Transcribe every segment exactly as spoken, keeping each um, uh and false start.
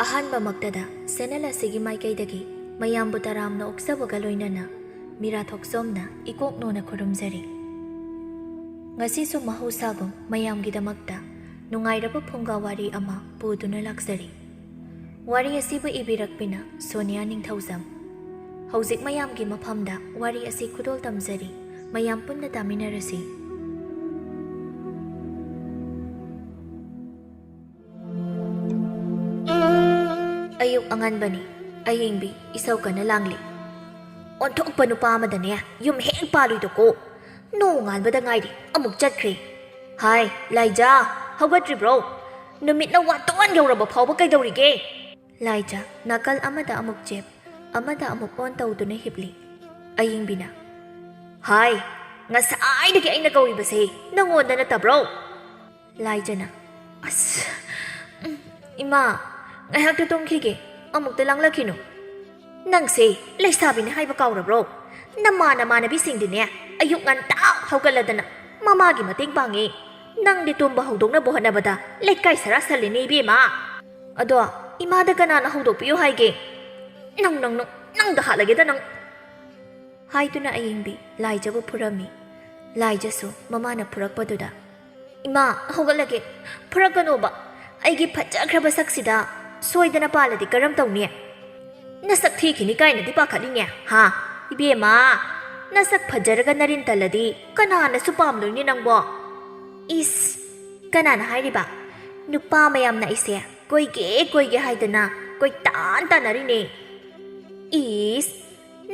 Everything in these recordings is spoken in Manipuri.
ꯑꯍꯥꯟꯕꯃꯛꯇꯗ ꯆꯦꯅꯦꯜ ꯑꯁꯤꯒꯤ ꯃꯥꯏꯀꯩꯗꯒꯤ ꯃꯌꯥꯝꯕꯨ ꯇꯔꯥꯝꯅ ꯑꯣꯛꯆꯕꯒ ꯂꯣꯏꯅꯅ ꯃꯤꯔꯥ ꯊꯣꯛꯆꯣꯝꯅ ꯏꯀꯣꯛ ꯅꯣꯟꯅ ꯈꯨꯔꯨꯝꯖꯔꯤ꯫ ꯉꯁꯤꯁꯨ ꯃꯍꯧꯁꯥꯒꯨꯝ ꯃꯌꯥꯝꯒꯤꯗꯃꯛꯇ ꯅꯨꯡꯉꯥꯏꯔꯕ ꯐꯨꯡꯒꯥ ꯋꯥꯔꯤ ꯑꯃ ꯄꯨꯗꯨꯅ ꯂꯥꯛꯆꯔꯤ꯫ ꯋꯥꯔꯤ ꯑꯁꯤꯕꯨ ꯏꯕꯤꯔꯛꯄꯤꯅ ꯁꯣꯅꯤꯌꯥ ꯅꯤꯡꯊꯧꯖꯝ꯫ ꯍꯧꯖꯤꯛ ꯃꯌꯥꯝꯒꯤ ꯃꯐꯝꯗ ꯋꯥꯔꯤ ꯑꯁꯤ ꯈꯨꯗꯣꯜ ꯇꯝꯖꯔꯤ꯫ ꯃꯌꯥꯝ ꯄꯨꯟꯅ ꯇꯥꯃꯤꯟꯅꯔꯁꯤ꯫ ꯑꯌꯨꯛ ꯑꯉꯟꯕꯅꯤ꯫ ꯑꯌꯤꯡꯕꯤ ꯏꯁꯧ ꯀꯟꯅ ꯂꯥꯡꯂꯤ꯫ "ꯑꯣꯟꯊꯣꯛꯄ ꯅꯨꯄꯥ ꯑꯃꯗꯅꯦ, ꯌꯨꯝ ꯍꯦꯛ ꯄꯥꯜꯂꯨꯏꯗꯀꯣ꯫ ꯅꯣꯡꯉꯥꯟꯕꯗ ꯉꯥꯏꯔꯤ, ꯑꯃꯨꯛ ꯆꯠꯈ꯭ꯔꯦ꯫ ꯍꯥꯏ, ꯂꯥꯏꯖꯥ, ꯍꯧꯒꯠꯇ꯭ꯔꯤꯕ꯭ꯔꯣ? ꯅꯨꯃꯤꯠꯅ ꯋꯥꯇꯣꯟ ꯌꯧꯔꯕ ꯐꯥꯎꯕ ꯀꯩꯗꯧꯔꯤꯒꯦ?" ꯂꯥꯏꯖꯥ ꯅꯥꯀꯜ ꯑꯃꯗ ꯑꯃꯨꯛ ꯆꯦꯞ, ꯑꯃꯗ ꯑꯃꯨꯛ ꯑꯣꯟ ꯇꯧꯗꯨꯅ ꯍꯤꯞꯂꯤ꯫ ꯑꯌꯤꯡꯕꯤꯅ, "ꯍꯥꯏ, ꯉꯁꯥꯏꯗꯒꯤ ꯑꯩꯅ ꯀꯧꯔꯤꯕꯁꯦ ꯅꯪꯉꯣꯟꯗ ꯅꯠꯇꯕ꯭ꯔꯣ?" ꯂꯥꯏꯖꯅ, "ꯑꯁ, ꯎꯝ, ꯏꯃꯥ, ꯉꯥꯏꯍꯥꯛꯇ ꯇꯨꯝꯈꯤꯒꯦ, ꯑꯃꯨꯛꯇ ꯂꯥꯡꯂꯛꯈꯤꯅꯨ꯫ ꯅꯪꯁꯦ ꯂꯩꯁꯥꯕꯤꯅꯦ ꯍꯥꯏꯕ ꯀꯥꯎꯔꯕ꯭ꯔꯣ? ꯅꯃꯥ ꯅꯃꯥꯟꯅꯕꯤꯁꯤꯡꯗꯤꯅꯦ ꯑꯌꯨꯛ ꯉꯟꯇꯥ ꯍꯧꯒꯠꯂꯗꯅ ꯃꯃꯥꯒꯤ ꯃꯇꯦꯡ ꯄꯥꯡꯉꯤ꯫ ꯅꯪꯗꯤ ꯇꯨꯝꯕ ꯍꯧꯗꯣꯛꯅꯕ ꯍꯣꯠꯅꯕꯗ ꯂꯩꯀꯥꯏ ꯁꯔꯥ ꯁꯜꯂꯤꯅꯦ ꯏꯕꯦꯝꯃ꯫ ꯑꯗꯣ ꯏꯃꯥꯗ ꯀꯅꯥꯅ ꯍꯧꯗꯣꯛꯄꯤꯌꯨ ꯍꯥꯏꯒꯦ? ꯅꯪ, ꯅꯪ, ꯅꯪ, ꯅꯪꯗ ꯍꯥꯠꯂꯒꯦꯗ ꯅꯪ!" ꯍꯥꯏꯗꯨꯅ ꯑꯌꯤꯡꯕꯤ ꯂꯥꯏꯖꯕꯨ ꯐꯨꯔꯝꯃꯤ꯫ ꯂꯥꯏꯖꯁꯨ ꯃꯃꯥꯅ ꯐꯨꯔꯛꯄꯗꯨꯗ, "ꯏꯃꯥ, ꯍꯧꯒꯠꯂꯒꯦ, ꯐꯨꯔꯛꯀꯅꯣꯕ, ꯑꯩꯒꯤ ꯐꯖꯈ꯭ꯔꯕ ꯁꯛꯁꯤꯗ ꯁꯣꯏꯗꯅ ꯄꯥꯜꯂꯗꯤ ꯀꯔꯝ ꯇꯧꯅꯤ? ꯅꯁꯛ ꯊꯤꯈꯤꯅꯤ ꯀꯥꯏꯅꯗꯤ ꯄꯥꯈꯠꯂꯤꯅꯦ, ꯍꯥ? ꯏꯕꯦꯝꯃ, ꯅꯁꯛ ꯐꯖꯔꯒ ꯅꯔꯤꯟ ꯇꯜꯂꯗꯤ ꯀꯅꯥꯅꯁꯨ ꯄꯥꯝꯂꯣꯏꯅꯦ ꯅꯪꯕꯣ?" "ꯏꯁ, ꯀꯅꯥꯅ ꯍꯥꯏꯔꯤꯕ? ꯅꯨꯄꯥ ꯃꯌꯥꯝꯅ ꯑꯩꯁꯦ ꯀꯣꯏꯒꯦ ꯀꯣꯏꯒꯦ ꯍꯥꯏꯗꯅ ꯀꯣꯏꯇꯥꯟ ꯇꯥꯟꯅꯔꯤꯅꯦ꯫ ꯏꯁ,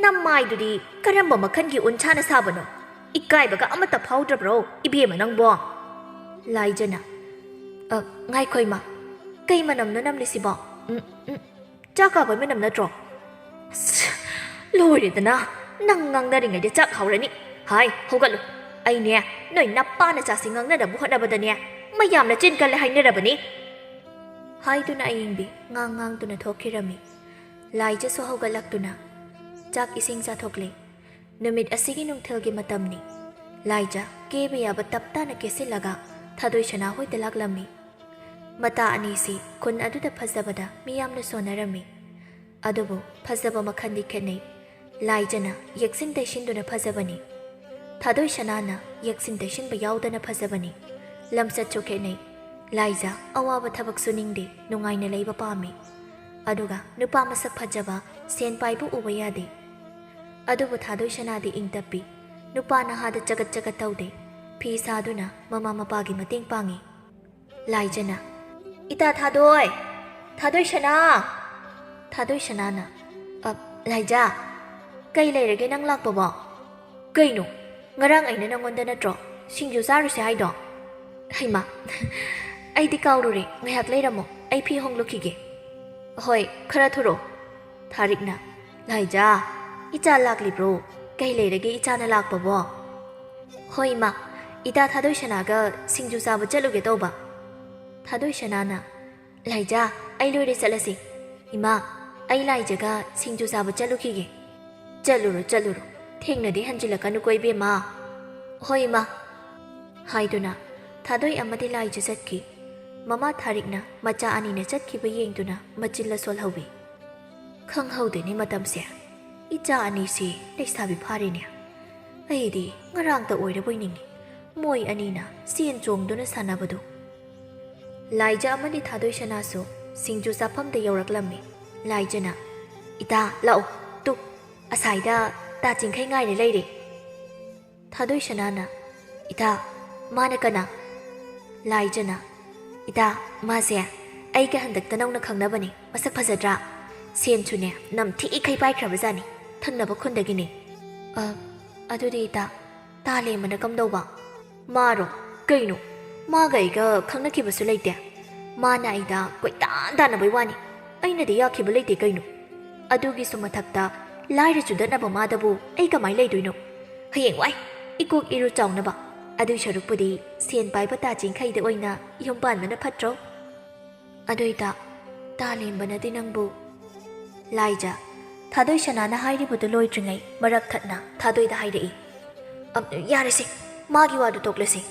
ꯅꯃꯥꯏꯗꯨꯗꯤ ꯀꯔꯝꯕ ꯃꯈꯜꯒꯤ ꯎꯟꯁꯥꯅ ꯁꯥꯕꯅꯣ? ꯏꯀꯥꯏꯕꯒ ꯑꯃꯠꯇ ꯐꯥꯎꯗ꯭ꯔꯕ꯭ꯔꯣ, ꯏꯕꯦꯝꯃ ꯅꯪꯕꯣ?" ꯂꯥꯏꯖꯅ, "ꯑ, ꯉꯥꯏꯈꯣ ꯏꯃꯥ, ꯀꯩ ꯃꯅꯝꯅꯣ ꯅꯝꯂꯤꯁꯤꯕꯣ? ꯎꯝ, ꯎꯝ, ꯆꯥꯛ ꯀꯥꯕꯩ ꯃꯅꯝ ꯅꯠꯇ꯭ꯔꯣ? ꯑꯁ, ꯂꯣꯏꯔꯦꯗꯅ, ꯅꯪ ꯉꯥꯡꯅꯔꯤꯉꯩꯗ ꯆꯥꯛ ꯍꯧꯔꯅꯤ꯫ ꯍꯥꯏ, ꯍꯧꯒꯠꯂꯨ꯫ ꯑꯩꯅꯦ, ꯅꯣꯏ ꯅꯄꯥ ꯅꯆꯥꯁꯤ ꯉꯥꯡꯅꯅꯕ ꯍꯣꯠꯅꯕꯗꯅꯦ, ꯃꯌꯥꯝꯅ ꯆꯤꯟ ꯀꯜꯂꯦ ꯍꯥꯏꯅꯔꯕꯅꯤ꯫" ꯍꯥꯏꯗꯨꯅ ꯑꯌꯤꯡꯕꯤ ꯉꯥꯡ ꯉꯥꯡꯗꯨꯅ ꯊꯣꯛꯈꯤꯔꯝꯃꯤ꯫ ꯂꯥꯏꯖꯁꯨ ꯍꯧꯒꯠꯂꯛꯇꯨꯅ ꯆꯥꯛ ꯏꯁꯤꯡ ꯆꯥꯊꯣꯛꯂꯦ꯫ ꯅꯨꯃꯤꯠ ꯑꯁꯤꯒꯤ ꯅꯨꯡꯊꯤꯜꯒꯤ ꯃꯇꯝꯅꯤ꯫ ꯂꯥꯏꯖ ꯀꯦꯕ ꯌꯥꯕ ꯇꯞ ꯇꯥꯅ ꯀꯦꯁꯤꯜꯂꯒ ꯊꯥꯗꯣꯏ ꯁꯅꯥꯍꯣꯏꯗ ꯂꯥꯛꯂꯝꯃꯤ꯫ ꯃꯇꯥ ꯑꯅꯤꯁꯤ ꯈꯨꯟ ꯑꯗꯨꯗ ꯐꯖꯕꯗ ꯃꯤꯌꯥꯝꯅ ꯁꯣꯟꯅꯔꯝꯃꯤ꯫ ꯑꯗꯨꯕꯨ ꯐꯖꯕ ꯃꯈꯜꯗꯤ ꯈꯦꯠꯅꯩ꯫ ꯂꯥꯏꯖꯅ ꯌꯦꯛꯁꯤꯟ ꯇꯩꯁꯤꯟꯗꯨꯅ ꯐꯖꯕꯅꯤ꯫ ꯊꯥꯗꯣꯏ ꯁꯅꯥꯅ ꯌꯦꯛꯁꯤꯟ ꯇꯩꯁꯤꯟꯕ ꯌꯥꯎꯗꯅ ꯐꯖꯕꯅꯤ꯫ ꯂꯝꯆꯠꯁꯨ ꯈꯦꯠꯅꯩ꯫ ꯂꯥꯏꯖ ꯑꯋꯥꯕ ꯊꯕꯛ ꯁꯨꯅꯤꯡꯗꯦ, ꯅꯨꯡꯉꯥꯏꯅ ꯂꯩꯕ ꯄꯥꯝꯃꯤ꯫ ꯑꯗꯨꯒ ꯅꯨꯄꯥ ꯃꯁꯛ ꯐꯖꯕ, ꯁꯦꯟ ꯄꯥꯏꯕ ꯎꯕ ꯌꯥꯗꯦ꯫ ꯑꯗꯨꯕꯨ ꯊꯥꯗꯣꯏ ꯁꯅꯥꯗꯤ ꯏꯪ ꯇꯞꯄꯤ꯫ ꯅꯨꯄꯥ ꯅꯍꯥꯗ ꯆꯒꯠ ꯆꯒꯠ ꯇꯧꯗꯦ꯫ ꯐꯤ ꯁꯥꯗꯨꯅ ꯃꯃꯥ ꯃꯄꯥꯒꯤ ꯃꯇꯦꯡ ꯄꯥꯡꯉꯤ꯫ ꯂꯥꯏꯖꯅ, "ꯏꯇꯥ ꯊꯥꯗꯣꯏ! ꯊꯥꯗꯣꯏ ꯁꯅꯥ!" ꯊꯥꯗꯣꯏ ꯁꯅꯥꯅ, "ꯑ, ꯂꯥꯏꯖ, ꯀꯩ ꯂꯩꯔꯒꯦ ꯅꯪ ꯂꯥꯛꯄꯕꯣ? ꯀꯩꯅꯣ, ꯉꯔꯥꯡ ꯑꯩꯅ ꯅꯪꯉꯣꯟꯗ ꯅꯠꯇ꯭ꯔꯣ ꯁꯤꯡꯖꯨ ꯆꯥꯔꯨꯁꯦ ꯍꯥꯏꯗꯣ?" "ꯍꯩꯃꯥ, ꯑꯩꯗꯤ ꯀꯥꯎꯔꯨꯔꯦ, ꯉꯥꯏꯍꯥꯛ ꯂꯩꯔꯝꯃꯣ, ꯑꯩ ꯐꯤ ꯍꯣꯡꯂꯨꯈꯤꯒꯦ꯫" "ꯍꯣꯏ, ꯈꯔ ꯊꯨꯔꯣ꯫" ꯊꯥꯔꯤꯛꯅ, "ꯂꯥꯏꯖ, ꯏꯆꯥ ꯂꯥꯛꯂꯤꯕ꯭ꯔꯣ? ꯀꯩ ꯂꯩꯔꯒꯦ ꯏꯆꯥꯅ ꯂꯥꯛꯄꯕꯣ?" "ꯍꯣꯏ ꯏꯃꯥ, ꯏꯇꯥ ꯊꯥꯗꯣꯏ ꯁꯅꯥꯒ ꯁꯤꯡꯖꯨ ꯆꯥꯕ ꯆꯠꯂꯨꯒꯦ ꯇꯧꯕ꯫" ꯊꯥꯗꯣꯏ ꯁꯅꯥꯅ, "ꯂꯥꯏꯖ, ꯑꯩ ꯂꯣꯏꯔꯦ, ꯆꯠꯂꯁꯤ꯫ ꯏꯃꯥ, ꯑꯩ ꯂꯥꯏꯖꯒ ꯁꯤꯡꯖꯨ ꯆꯥꯕ ꯆꯠꯂꯨꯈꯤꯒꯦ꯫" "ꯆꯠꯂꯨꯔꯣ, ꯆꯠꯂꯨꯔꯣ, ꯊꯦꯡꯅꯗꯤ ꯍꯟꯖꯤꯜꯂꯛꯀꯅꯨꯀꯣ ꯏꯕꯦꯝꯃ꯫" "ꯍꯣꯏ ꯏꯃꯥ" ꯍꯥꯏꯗꯨꯅ ꯊꯥꯗꯣꯏ ꯑꯃꯗꯤ ꯂꯥꯏꯖ ꯆꯠꯈꯤ꯫ ꯃꯃꯥ ꯊꯥꯔꯤꯛꯅ ꯃꯆꯥ ꯑꯅꯤꯅ ꯆꯠꯈꯤꯕ ꯌꯦꯡꯗꯨꯅ ꯃꯆꯤꯜꯂ ꯁꯣꯜꯍꯧꯏ꯫ "ꯈꯪꯍꯧꯗꯦꯅꯦ ꯃꯇꯝꯁꯦ꯫ ꯏꯆꯥ ꯑꯅꯤꯁꯤ ꯂꯩꯁꯥꯕꯤ ꯐꯥꯔꯦꯅꯦ꯫ ꯑꯩꯗꯤ ꯉꯔꯥꯡꯇ ꯑꯣꯏꯔꯕꯣꯏ ꯅꯤꯡꯉꯤ, ꯃꯣꯏ ꯑꯅꯤꯅ ꯆꯦꯟ ꯆꯣꯡꯗꯨꯅ ꯁꯥꯟꯅꯕꯗꯨ꯫" ꯂꯥꯏꯖ ꯑꯃꯗꯤ ꯊꯥꯗꯣꯏ ꯁꯅꯥꯁꯨ ꯁꯤꯡꯖꯨ ꯆꯥꯐꯝꯗ ꯌꯧꯔꯛꯂꯝꯃꯤ꯫ ꯂꯥꯏꯖꯅ, "ꯏꯇꯥ, ꯂꯥꯛꯑꯣ, ꯇꯨ, ꯑꯁꯥꯏꯗ ꯇꯥ ꯆꯤꯡꯈꯩ ꯉꯥꯏꯔ ꯂꯩꯔꯦ꯫" ꯊꯥꯗꯣꯏ ꯁꯅꯥꯅ, "ꯏꯇꯥ, ꯃꯥꯅ ꯀꯅꯥ?" ꯂꯥꯏꯖꯅ, "ꯏꯇꯥ, ꯃꯥꯁꯦ ꯑꯩꯒ ꯍꯟꯗꯛꯇ ꯅꯧꯅ ꯈꯪꯅꯕꯅꯦ꯫ ꯃꯁꯛ ꯐꯖꯗ꯭ꯔꯥ? ꯁꯦꯟꯁꯨꯅꯦ ꯅꯝꯊꯤꯈꯩ ꯄꯥꯏꯈ꯭ꯔꯕꯖꯥꯠꯅꯤ꯫ ꯊꯪꯅꯕ ꯈꯨꯟꯗꯒꯤꯅꯦ꯫" "ꯑ, ꯑꯗꯨꯗꯤ ꯏꯇꯥ, ꯇꯥ ꯂꯦꯝꯕꯅ ꯀꯝꯗꯧꯕ?" "ꯃꯥꯔꯣ? ꯀꯩꯅꯣ? ꯃꯥꯒ ꯑꯩꯒ ꯈꯪꯅꯈꯤꯕꯁꯨ ꯂꯩꯇꯦ꯫ ꯃꯥꯅ ꯑꯩꯗ ꯀꯣꯏꯇꯥꯟ ꯇꯥꯟꯅꯕꯩ ꯋꯥꯅꯤ꯫ ꯑꯩꯅꯗꯤ ꯌꯥꯈꯤꯕ ꯂꯩꯇꯦ ꯀꯩꯅꯣ꯫ ꯑꯗꯨꯒꯤꯁꯨ ꯃꯊꯛꯇ ꯂꯥꯏꯔ ꯆꯨꯗꯠꯅꯕ ꯃꯥꯗꯕꯨ ꯑꯩ ꯀꯃꯥꯏ ꯂꯩꯗꯣꯏꯅꯣ? ꯍꯌꯦꯡꯋꯥꯏ ꯏꯀꯣꯛ ꯏꯔꯨ ꯆꯥꯎꯅꯕ꯫ ꯑꯗꯨꯏ ꯁꯔꯨꯛꯄꯨꯗꯤ ꯁꯦꯟ ꯄꯥꯏꯕ ꯇꯥ ꯆꯤꯡꯈꯩꯗ ꯑꯣꯏꯅ ꯌꯨꯝ ꯄꯥꯟꯕꯅ ꯐꯠꯇ꯭ꯔꯣ?" "ꯑꯗꯨꯏꯇ ꯇꯥ ꯂꯦꯝꯕꯅꯗꯤ ꯅꯪꯕꯨ?" ꯂꯥꯏꯖ, ꯊꯥꯗꯣꯏ ꯁꯅꯥꯅ ꯍꯥꯏꯔꯤꯕꯗꯨ ꯂꯣꯏꯗ꯭ꯔꯤꯉꯩ ꯃꯔꯛ ꯊꯠꯅ ꯊꯥꯗꯣꯏꯗ ꯍꯥꯏꯔꯛꯏ꯫ "ꯑꯝ, ꯌꯥꯔꯦꯁꯦ, ꯃꯥꯒꯤ ꯋꯥꯗꯨ ꯇꯣꯛꯂꯁꯤ꯫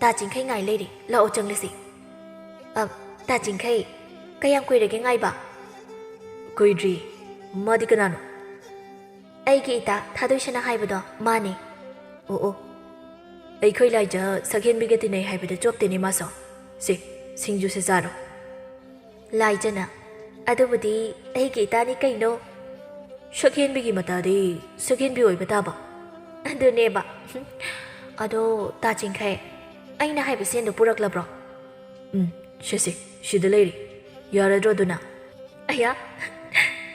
ꯇꯥ ꯆꯤꯡꯈꯩ ꯉꯥꯏ ꯂꯩꯔꯦ, ꯂꯥꯛꯑꯣ ꯆꯪꯂꯁꯤ꯫" "ꯑ, ꯇꯥ ꯆꯤꯡꯈꯩ, ꯀꯌꯥꯝ ꯀꯨꯏꯔꯒꯦ ꯉꯥꯏꯕ? ꯀꯨꯏꯗ꯭ꯔꯤ꯫ ꯃꯥꯗꯤ ꯀꯅꯥꯅꯣ? ꯑꯩꯒꯤ ꯏꯇꯥ ꯊꯥꯗꯣꯏꯁꯅꯥ ꯍꯥꯏꯕꯗꯣ ꯃꯥꯅꯦ꯫ ꯑꯣ ꯑꯣ, ꯑꯩꯈꯣꯏ ꯂꯥꯏꯖ ꯁꯛꯍꯦꯟꯕꯤꯒ ꯇꯤꯟꯅꯩ ꯍꯥꯏꯕꯗ ꯆꯣꯞꯇꯦꯅꯦ ꯃꯥꯁꯨ꯫ ꯁꯦ, ꯁꯤꯡꯖꯨꯁꯦ ꯆꯥꯔꯣ꯫ ꯂꯥꯏꯖꯅ, ꯑꯗꯨꯕꯨꯗꯤ ꯑꯩꯒꯤ ꯏꯇꯥꯅꯤ ꯀꯩꯅꯣ꯫ ꯁꯛꯍꯦꯟꯕꯤꯒꯤ ꯃꯇꯥꯗꯤ ꯁꯛꯍꯦꯟꯕꯤ ꯑꯣꯏꯕ ꯇꯥꯕ꯫ ꯑꯗꯨꯅꯦꯕ꯫ ꯑꯗꯣ ꯇꯥ ꯆꯤꯡꯈꯩ, ꯑꯩꯅ ꯍꯥꯏꯕ ꯁꯦꯟꯗꯣ ꯄꯨꯔꯛꯂꯕ꯭ꯔꯣ? ꯎꯝ, ꯁꯦ ꯁꯦ, ꯁꯤꯗ ꯂꯩꯔꯦ꯫ ꯌꯥꯔꯗ꯭ꯔꯣ ꯑꯗꯨꯅ? ꯑꯌꯥ,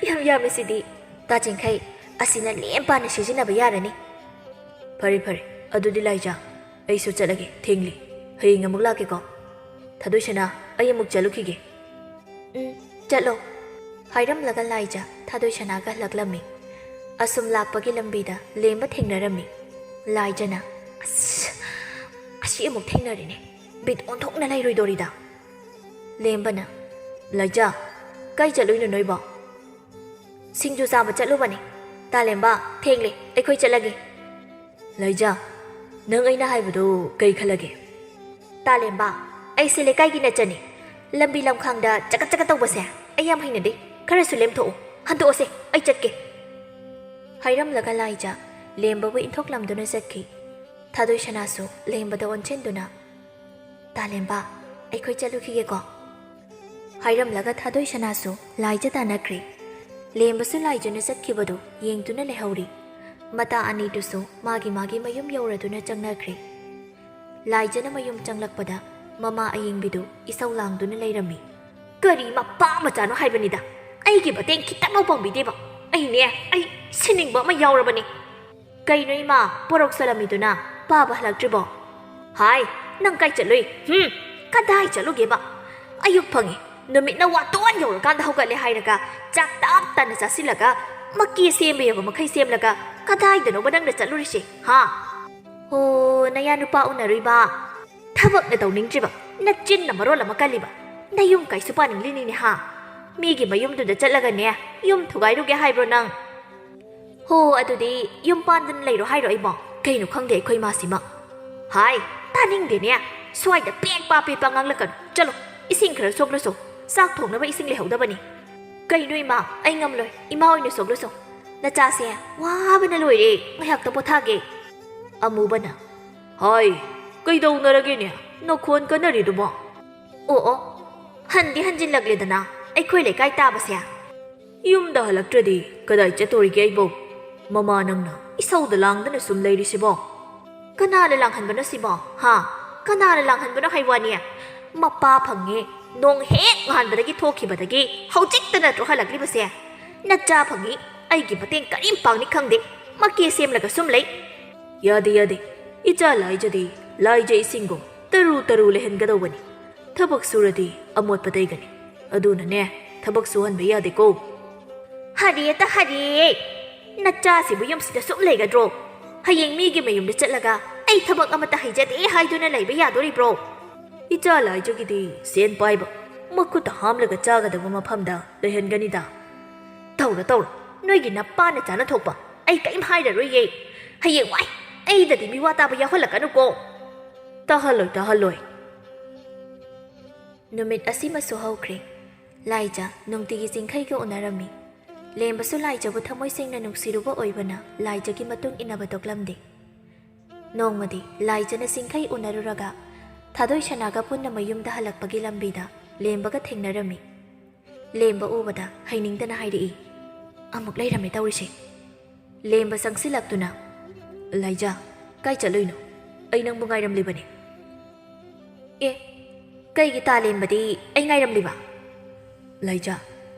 ꯌꯥꯝ ꯌꯥꯝꯃꯤ ꯁꯤꯗꯤ꯫ ꯇꯥ ꯆꯤꯡꯈꯩ, ꯑꯁꯤꯅ ꯂꯦꯝ ꯄꯥꯅ ꯁꯤꯖꯤꯟꯅꯕ ꯌꯥꯔꯅꯤ꯫ ꯐꯔꯦ ꯐꯔꯦ, ꯑꯗꯨꯗꯤ ꯂꯥꯏꯖ, ꯑꯩꯁꯨ ꯆꯠꯂꯒꯦ, ꯊꯦꯡꯂꯦ꯫ ꯍꯌꯦꯡ ꯑꯃꯨꯛ ꯂꯥꯛꯀꯦꯀꯣ꯫ ꯊꯥꯗꯣꯏꯁꯅꯥ, ꯑꯩ ꯑꯃꯨꯛ ꯆꯠꯂꯨꯈꯤꯒꯦ꯫ ꯎꯝ, ꯆꯠꯂꯣ꯫ ꯍꯥꯏꯔꯝꯂꯒ ꯂꯥꯏꯖ ꯊꯥꯗꯣꯏꯁꯅꯥꯒ ꯍꯜꯂꯛꯂꯝꯃꯤ꯫ ꯑꯁꯨꯝ ꯂꯥꯛꯄꯒꯤ ꯂꯝꯕꯤꯗ ꯂꯦꯝꯕ ꯊꯦꯡꯅꯔꯝꯃꯤ꯫ ꯂꯥꯏꯖꯅ, "ꯑꯁ, ꯑꯁꯤ ꯑꯃꯨꯛ ꯊꯦꯡꯅꯔꯦꯅꯦ꯫ ꯕꯤꯠ ꯑꯣꯟꯊꯣꯛꯅ ꯂꯩꯔꯣꯏꯗꯣꯔꯤꯗ꯫" ꯂꯦꯝꯕꯅ, "ꯂꯥꯏꯖ, ꯀꯥꯏ ꯆꯠꯂꯨꯏꯅꯣ ꯅꯣꯏꯕꯣ?" "ꯁꯤꯡꯖꯨ ꯆꯥꯕ ꯆꯠꯂꯨꯕꯅꯦ꯫ ꯇꯥꯂꯦꯝꯕ, ꯊꯦꯡꯂꯦ, ꯑꯩꯈꯣꯏ ꯆꯠꯂꯒꯦ꯫" "ꯂꯥꯏꯖ, ꯅꯪ ꯑꯩꯅ ꯍꯥꯏꯕꯗꯨ ꯀꯩ ꯈꯜꯂꯒꯦ?" "ꯇꯥꯂꯦꯝꯕ, ꯑꯩꯁꯦ ꯂꯩꯀꯥꯏꯒꯤ ꯅꯆꯟꯅꯤ꯫ ꯂꯝꯕꯤ ꯂꯝꯈꯥꯡꯗ ꯆꯀꯠ ꯆꯀꯠ ꯇꯧꯕꯁꯦ ꯑꯩ ꯌꯥꯝ ꯍꯩꯅꯗꯦ꯫ ꯈꯔꯁꯨ ꯂꯦꯝꯊꯣꯛꯑꯣ, ꯍꯟꯗꯣꯛꯑꯁꯦ, ꯑꯩ ꯆꯠꯀꯦ꯫" ꯍꯥꯏꯔꯝꯂꯒ ꯂꯥꯏꯖ ꯂꯦꯝꯕꯕꯨ ꯏꯟꯊꯣꯛꯂꯝꯗꯨꯅ ꯆꯠꯈꯤ꯫ ꯊꯥꯗꯣꯏꯁꯅꯥꯁꯨ ꯂꯦꯝꯕꯗ ꯑꯣꯟꯁꯤꯟꯗꯨꯅ, "ꯇꯥꯂꯦꯝꯕ, ꯑꯩꯈꯣꯏ ꯆꯠꯂꯨꯈꯤꯒꯦꯀꯣ꯫" ꯍꯥꯏꯔꯝꯂꯒ ꯊꯥꯗꯣꯏꯁꯅꯥꯁꯨ ꯂꯥꯏꯖ ꯇꯥꯟꯅꯈ꯭ꯔꯦ꯫ ꯂꯦꯝꯕꯁꯨ ꯂꯥꯏꯖꯅ ꯆꯠꯈꯤꯕꯗꯨ ꯌꯦꯡꯗꯨꯅ ꯂꯩꯍꯧꯔꯤ꯫ ꯃꯇꯥ ꯑꯅꯤꯗꯨꯁꯨ ꯃꯥꯒꯤ ꯃꯥꯒꯤ ꯃꯌꯨꯝ ꯌꯧꯔꯗꯨꯅ ꯆꯪꯅꯈ꯭ꯔꯦ꯫ ꯂꯥꯏꯖꯅ ꯃꯌꯨꯝ ꯆꯪꯂꯛꯄꯗ ꯃꯃꯥ ꯑꯌꯤꯡꯕꯤꯗꯨ ꯏꯁꯧ ꯂꯥꯡꯗꯨꯅ ꯂꯩꯔꯝꯃꯤ꯫ "ꯀꯔꯤ ꯃꯄꯥ ꯃꯆꯥꯅꯣ ꯍꯥꯏꯕꯅꯤꯗ, ꯑꯩꯒꯤ ꯃꯇꯦꯡ ꯈꯤꯇꯪꯐꯥꯎ ꯄꯥꯡꯕꯤꯗꯦꯕ꯫ ꯑꯩꯅꯦ, ꯑꯩ ꯁꯤꯅꯤꯡꯕ ꯑꯃ ꯌꯥꯎꯔꯕꯅꯤ꯫" "ꯀꯩꯅꯣ ꯏꯃꯥ, ꯄꯣꯔꯧ ꯆꯣꯠꯂꯝꯃꯤꯗꯨꯅ? ꯄꯥꯕ ꯍꯜꯂꯛꯇ꯭ꯔꯤꯕꯣ?" "ꯍꯥꯏ, ꯅꯪ ꯀꯥꯏ ꯆꯠꯂꯨꯏ? ꯍꯨꯝ, ꯀꯗꯥꯏ ꯆꯠꯂꯨꯒꯦꯕ? ꯑꯌꯨꯛ ꯐꯪꯉꯤ, ꯅꯨꯃꯤꯠꯅ ꯋꯥꯇꯣꯟ ꯌꯧꯔꯀꯥꯟꯗ ꯍꯧꯒꯠꯂꯦ ꯍꯥꯏꯔꯒ ꯆꯥꯛ ꯇꯞ ꯇꯥꯅ ꯆꯥꯁꯤꯜꯂꯒ ꯃꯀꯤ ꯁꯦꯝꯕ ꯌꯥꯕ ꯃꯈꯩ ꯁꯦꯝꯂꯒ ꯀꯗꯥꯏꯗꯅꯣꯕ ꯅꯪꯅ ꯆꯠꯂꯨꯔꯤꯁꯦ, ꯍꯥ?" "ꯍꯣ, ꯅꯌꯥ ꯅꯨꯄꯥ ꯎꯅꯔꯨꯏꯕ? ꯊꯕꯛꯅ ꯇꯧꯅꯤꯡꯗ꯭ꯔꯤꯕ, ꯅꯆꯤꯟꯅ ꯃꯔꯣꯜ ꯑꯃ ꯀꯜꯂꯤꯕ꯫ ꯅꯌꯨꯝ ꯀꯥꯏꯁꯨ ꯄꯥꯅꯤꯡꯂꯤꯅꯤꯅꯦ, ꯍꯥ? ꯃꯤꯒꯤ ꯃꯌꯨꯝꯗꯨꯗ ꯆꯠꯂꯒꯅꯦ ꯌꯨꯝ ꯊꯨꯒꯥꯏꯔꯨꯒꯦ ꯍꯥꯏꯕ꯭ꯔꯣ ꯅꯪ?" "ꯍꯣ, ꯑꯗꯨꯗꯤ ꯌꯨꯝ ꯄꯥꯟꯗꯅ ꯂꯩꯔꯣ ꯍꯥꯏꯔꯣ ꯑꯩꯕꯣ? ꯀꯩꯅꯣ ꯈꯪꯗꯦ ꯑꯩꯈꯣꯏ ꯃꯥꯁꯤꯃ꯫ ꯍꯥꯏ, ꯇꯥꯅꯤꯡꯗꯦꯅꯦ꯫ ꯁ꯭ꯋꯥꯏꯗ ꯄꯦꯛꯄ ꯄꯦꯛꯄ ꯉꯥꯡꯂꯛꯀꯅꯨ꯫ ꯆꯠꯂꯣ꯫" "ꯏꯁꯤꯡ ꯈꯔ ꯁꯣꯛꯂꯁꯨ, ꯆꯥꯛ ꯊꯣꯡꯅꯕ ꯏꯁꯤꯡ ꯂꯩꯍꯧꯗꯕꯅꯤ꯫" "ꯀꯩꯅꯣ ꯏꯃꯥ, ꯑꯩ ꯉꯝꯂꯣꯏ, ꯏꯃꯥ ꯑꯣꯏꯅ ꯁꯣꯛꯂꯁꯨ꯫ ꯅꯆꯥꯁꯦ ꯋꯥꯕꯅ ꯂꯣꯏꯔꯦ, ꯉꯥꯏꯍꯥꯛꯇ ꯄꯣꯊꯥꯒꯦ꯫" ꯑꯃꯨꯕꯅ, "ꯍꯥꯏ, ꯀꯩꯗꯧꯅꯔꯒꯦꯅꯦ? ꯅꯈꯣꯟ ꯀꯟꯅꯔꯤꯗꯨꯕꯣ?" "ꯑꯣ ꯑꯣ, ꯍꯟꯗꯤ ꯍꯟꯖꯤꯜꯂꯛꯂꯦꯗꯅ ꯑꯩꯈꯣꯏ ꯂꯩꯀꯥꯏ ꯇꯥꯕꯁꯦ꯫" "ꯌꯨꯝꯗ ꯍꯜꯂꯛꯇ꯭ꯔꯗꯤ ꯀꯗꯥꯏ ꯆꯠꯇꯣꯔꯤꯒꯦ ꯑꯩꯕꯣ? ꯃꯃꯥ ꯅꯪꯅ ꯏꯁꯧꯗ ꯂꯥꯡꯗꯅ ꯁꯨꯝ ꯂꯩꯔꯤꯁꯤꯕꯣ?" "ꯀꯅꯥꯅ ꯂꯥꯡꯍꯟꯕꯅꯣ ꯁꯤꯕꯣ? ꯍꯥ? ꯀꯅꯥꯅ ꯂꯥꯡꯍꯟꯕꯅꯣ ꯍꯥꯏ ꯋꯥꯅꯤ? ꯃꯄꯥ ꯐꯪꯉꯦ, ꯅꯣꯡ ꯍꯦꯛ ꯉꯥꯟꯕꯗꯒꯤ ꯊꯣꯛꯈꯤꯕꯗꯒꯤ ꯍꯧꯖꯤꯛꯇ ꯅꯠꯇ꯭ꯔꯣ ꯍꯜꯂꯛꯂꯤꯕꯁꯦ? ꯅꯆꯥ ꯐꯪꯉꯤ, ꯑꯩꯒꯤ ꯃꯇꯦꯡ ꯀꯔꯤꯝ ꯄꯥꯡꯅꯤ ꯈꯪꯗꯦ, ꯃꯀꯦ ꯁꯦꯝꯂꯒ ꯁꯨꯝ ꯂꯩ꯫" "ꯌꯥꯗꯦ, ꯌꯥꯗꯦ꯫ ꯏꯆꯥ ꯂꯥꯏꯖꯗꯤ ꯂꯥꯏꯖ ꯏꯁꯤꯡꯒꯨꯝ ꯇꯔꯨ ꯇꯔꯨ ꯂꯩꯍꯟꯒꯗꯧꯕꯅꯤ꯫ ꯊꯕꯛ ꯁꯨꯔꯗꯤ ꯑꯃꯣꯠꯄ ꯇꯩꯒꯅꯤ꯫ ꯑꯗꯨꯅꯅꯦ, ꯊꯕꯛ ꯁꯨꯍꯟꯕ ꯌꯥꯗꯦꯀꯣ꯫" "ꯍꯔꯦ ꯇ ꯍꯔꯦ! ꯅꯆꯥꯁꯤꯕꯨ ꯌꯨꯝꯁꯤꯗ ꯁꯨꯝ ꯂꯩꯒꯗ꯭ꯔꯣ? ꯍꯌꯦꯡ ꯃꯤꯒꯤ ꯃꯌꯨꯝꯗ ꯆꯠꯂꯒ ꯑꯩ ꯊꯕꯛ ꯑꯃꯠꯇ ꯍꯩꯖꯗꯦ ꯍꯥꯏꯗꯨꯅ ꯂꯩꯕ ꯌꯥꯗꯣꯔꯤꯕ꯭ꯔꯣ?" "ꯏꯆꯥ ꯂꯥꯏꯖꯒꯤꯗꯤ ꯁꯦꯟ ꯄꯥꯏꯕ, ꯃꯈꯨꯠꯇ ꯍꯥꯝꯂꯒ ꯆꯥꯒꯗꯕ ꯃꯐꯝꯗ ꯂꯩꯍꯟꯒꯅꯤꯗ꯫" "ꯇꯧꯔꯣ, ꯇꯧꯔꯣ, ꯅꯣꯏꯒꯤ ꯅꯄꯥꯅ ꯆꯥꯅ ꯊꯣꯛꯄ꯫ ꯑꯩ ꯀꯔꯤꯝ ꯍꯥꯏꯔꯔꯣꯏꯌꯦ꯫ ꯍꯌꯦꯡ ꯋꯥꯏ ꯑꯩꯗꯗꯤ ꯃꯤꯋꯥ ꯇꯥꯕ ꯌꯥꯎꯍꯜꯂꯛꯀꯅꯨꯀꯣ꯫" "ꯇꯥꯍꯜꯂꯣꯏ, ꯇꯥꯍꯜꯂꯣꯏ꯫" ꯅꯨꯃꯤꯠ ꯑꯁꯤꯃꯁꯨ ꯍꯧꯈ꯭ꯔꯦ꯫ ꯂꯥꯏꯖ ꯅꯨꯡꯇꯤꯒꯤ ꯆꯤꯡꯈꯩꯒ ꯎꯅꯔꯝꯃꯤ꯫ ꯂꯦꯝꯕꯁꯨ ꯂꯥꯏꯖꯕꯨ ꯊꯃꯣꯏ ꯁꯦꯡꯅ ꯅꯨꯡꯁꯤꯔꯨꯕ ꯑꯣꯏꯕꯅ ꯂꯥꯏꯖꯒꯤ ꯃꯇꯨꯡ ꯏꯟꯅꯕ ꯇꯣꯛꯂꯝꯗꯦ꯫ ꯅꯣꯡꯃꯗꯤ ꯂꯥꯏꯖꯅ ꯆꯤꯡꯈꯩ ꯎꯅꯔꯨꯔꯒ ꯊꯥꯗꯣꯏ ꯁꯅꯥꯒ ꯄꯨꯟꯅ ꯃꯌꯨꯝꯗ ꯍꯜꯂꯛꯄꯒꯤ ꯂꯝꯕꯤꯗ ꯂꯦꯝꯕꯒ ꯊꯦꯡꯅꯔꯝꯃꯤ꯫ ꯂꯦꯝꯕ ꯎꯕꯗ ꯍꯩꯅꯤꯡꯗꯅ ꯍꯥꯏꯔꯛꯏ, "ꯑꯃꯨꯛ ꯂꯩꯔꯝꯃꯦ ꯇꯧꯔꯤꯁꯦ꯫" ꯂꯦꯝꯕ ꯆꯪꯁꯤꯜꯂꯛꯇꯨꯅ, "ꯂꯥꯏꯖ, ꯀꯥꯏ ꯆꯠꯂꯨꯏꯅꯣ? ꯑꯩ ꯅꯪꯕꯨ ꯉꯥꯏꯔꯝꯂꯤꯕꯅꯦ꯫" "ꯑꯦ, ꯀꯩꯒꯤ ꯇꯥ ꯂꯦꯝꯕꯗꯤ ꯑꯩ ꯉꯥꯏꯔꯝꯂꯤꯕ?" "ꯂꯥꯏꯖ,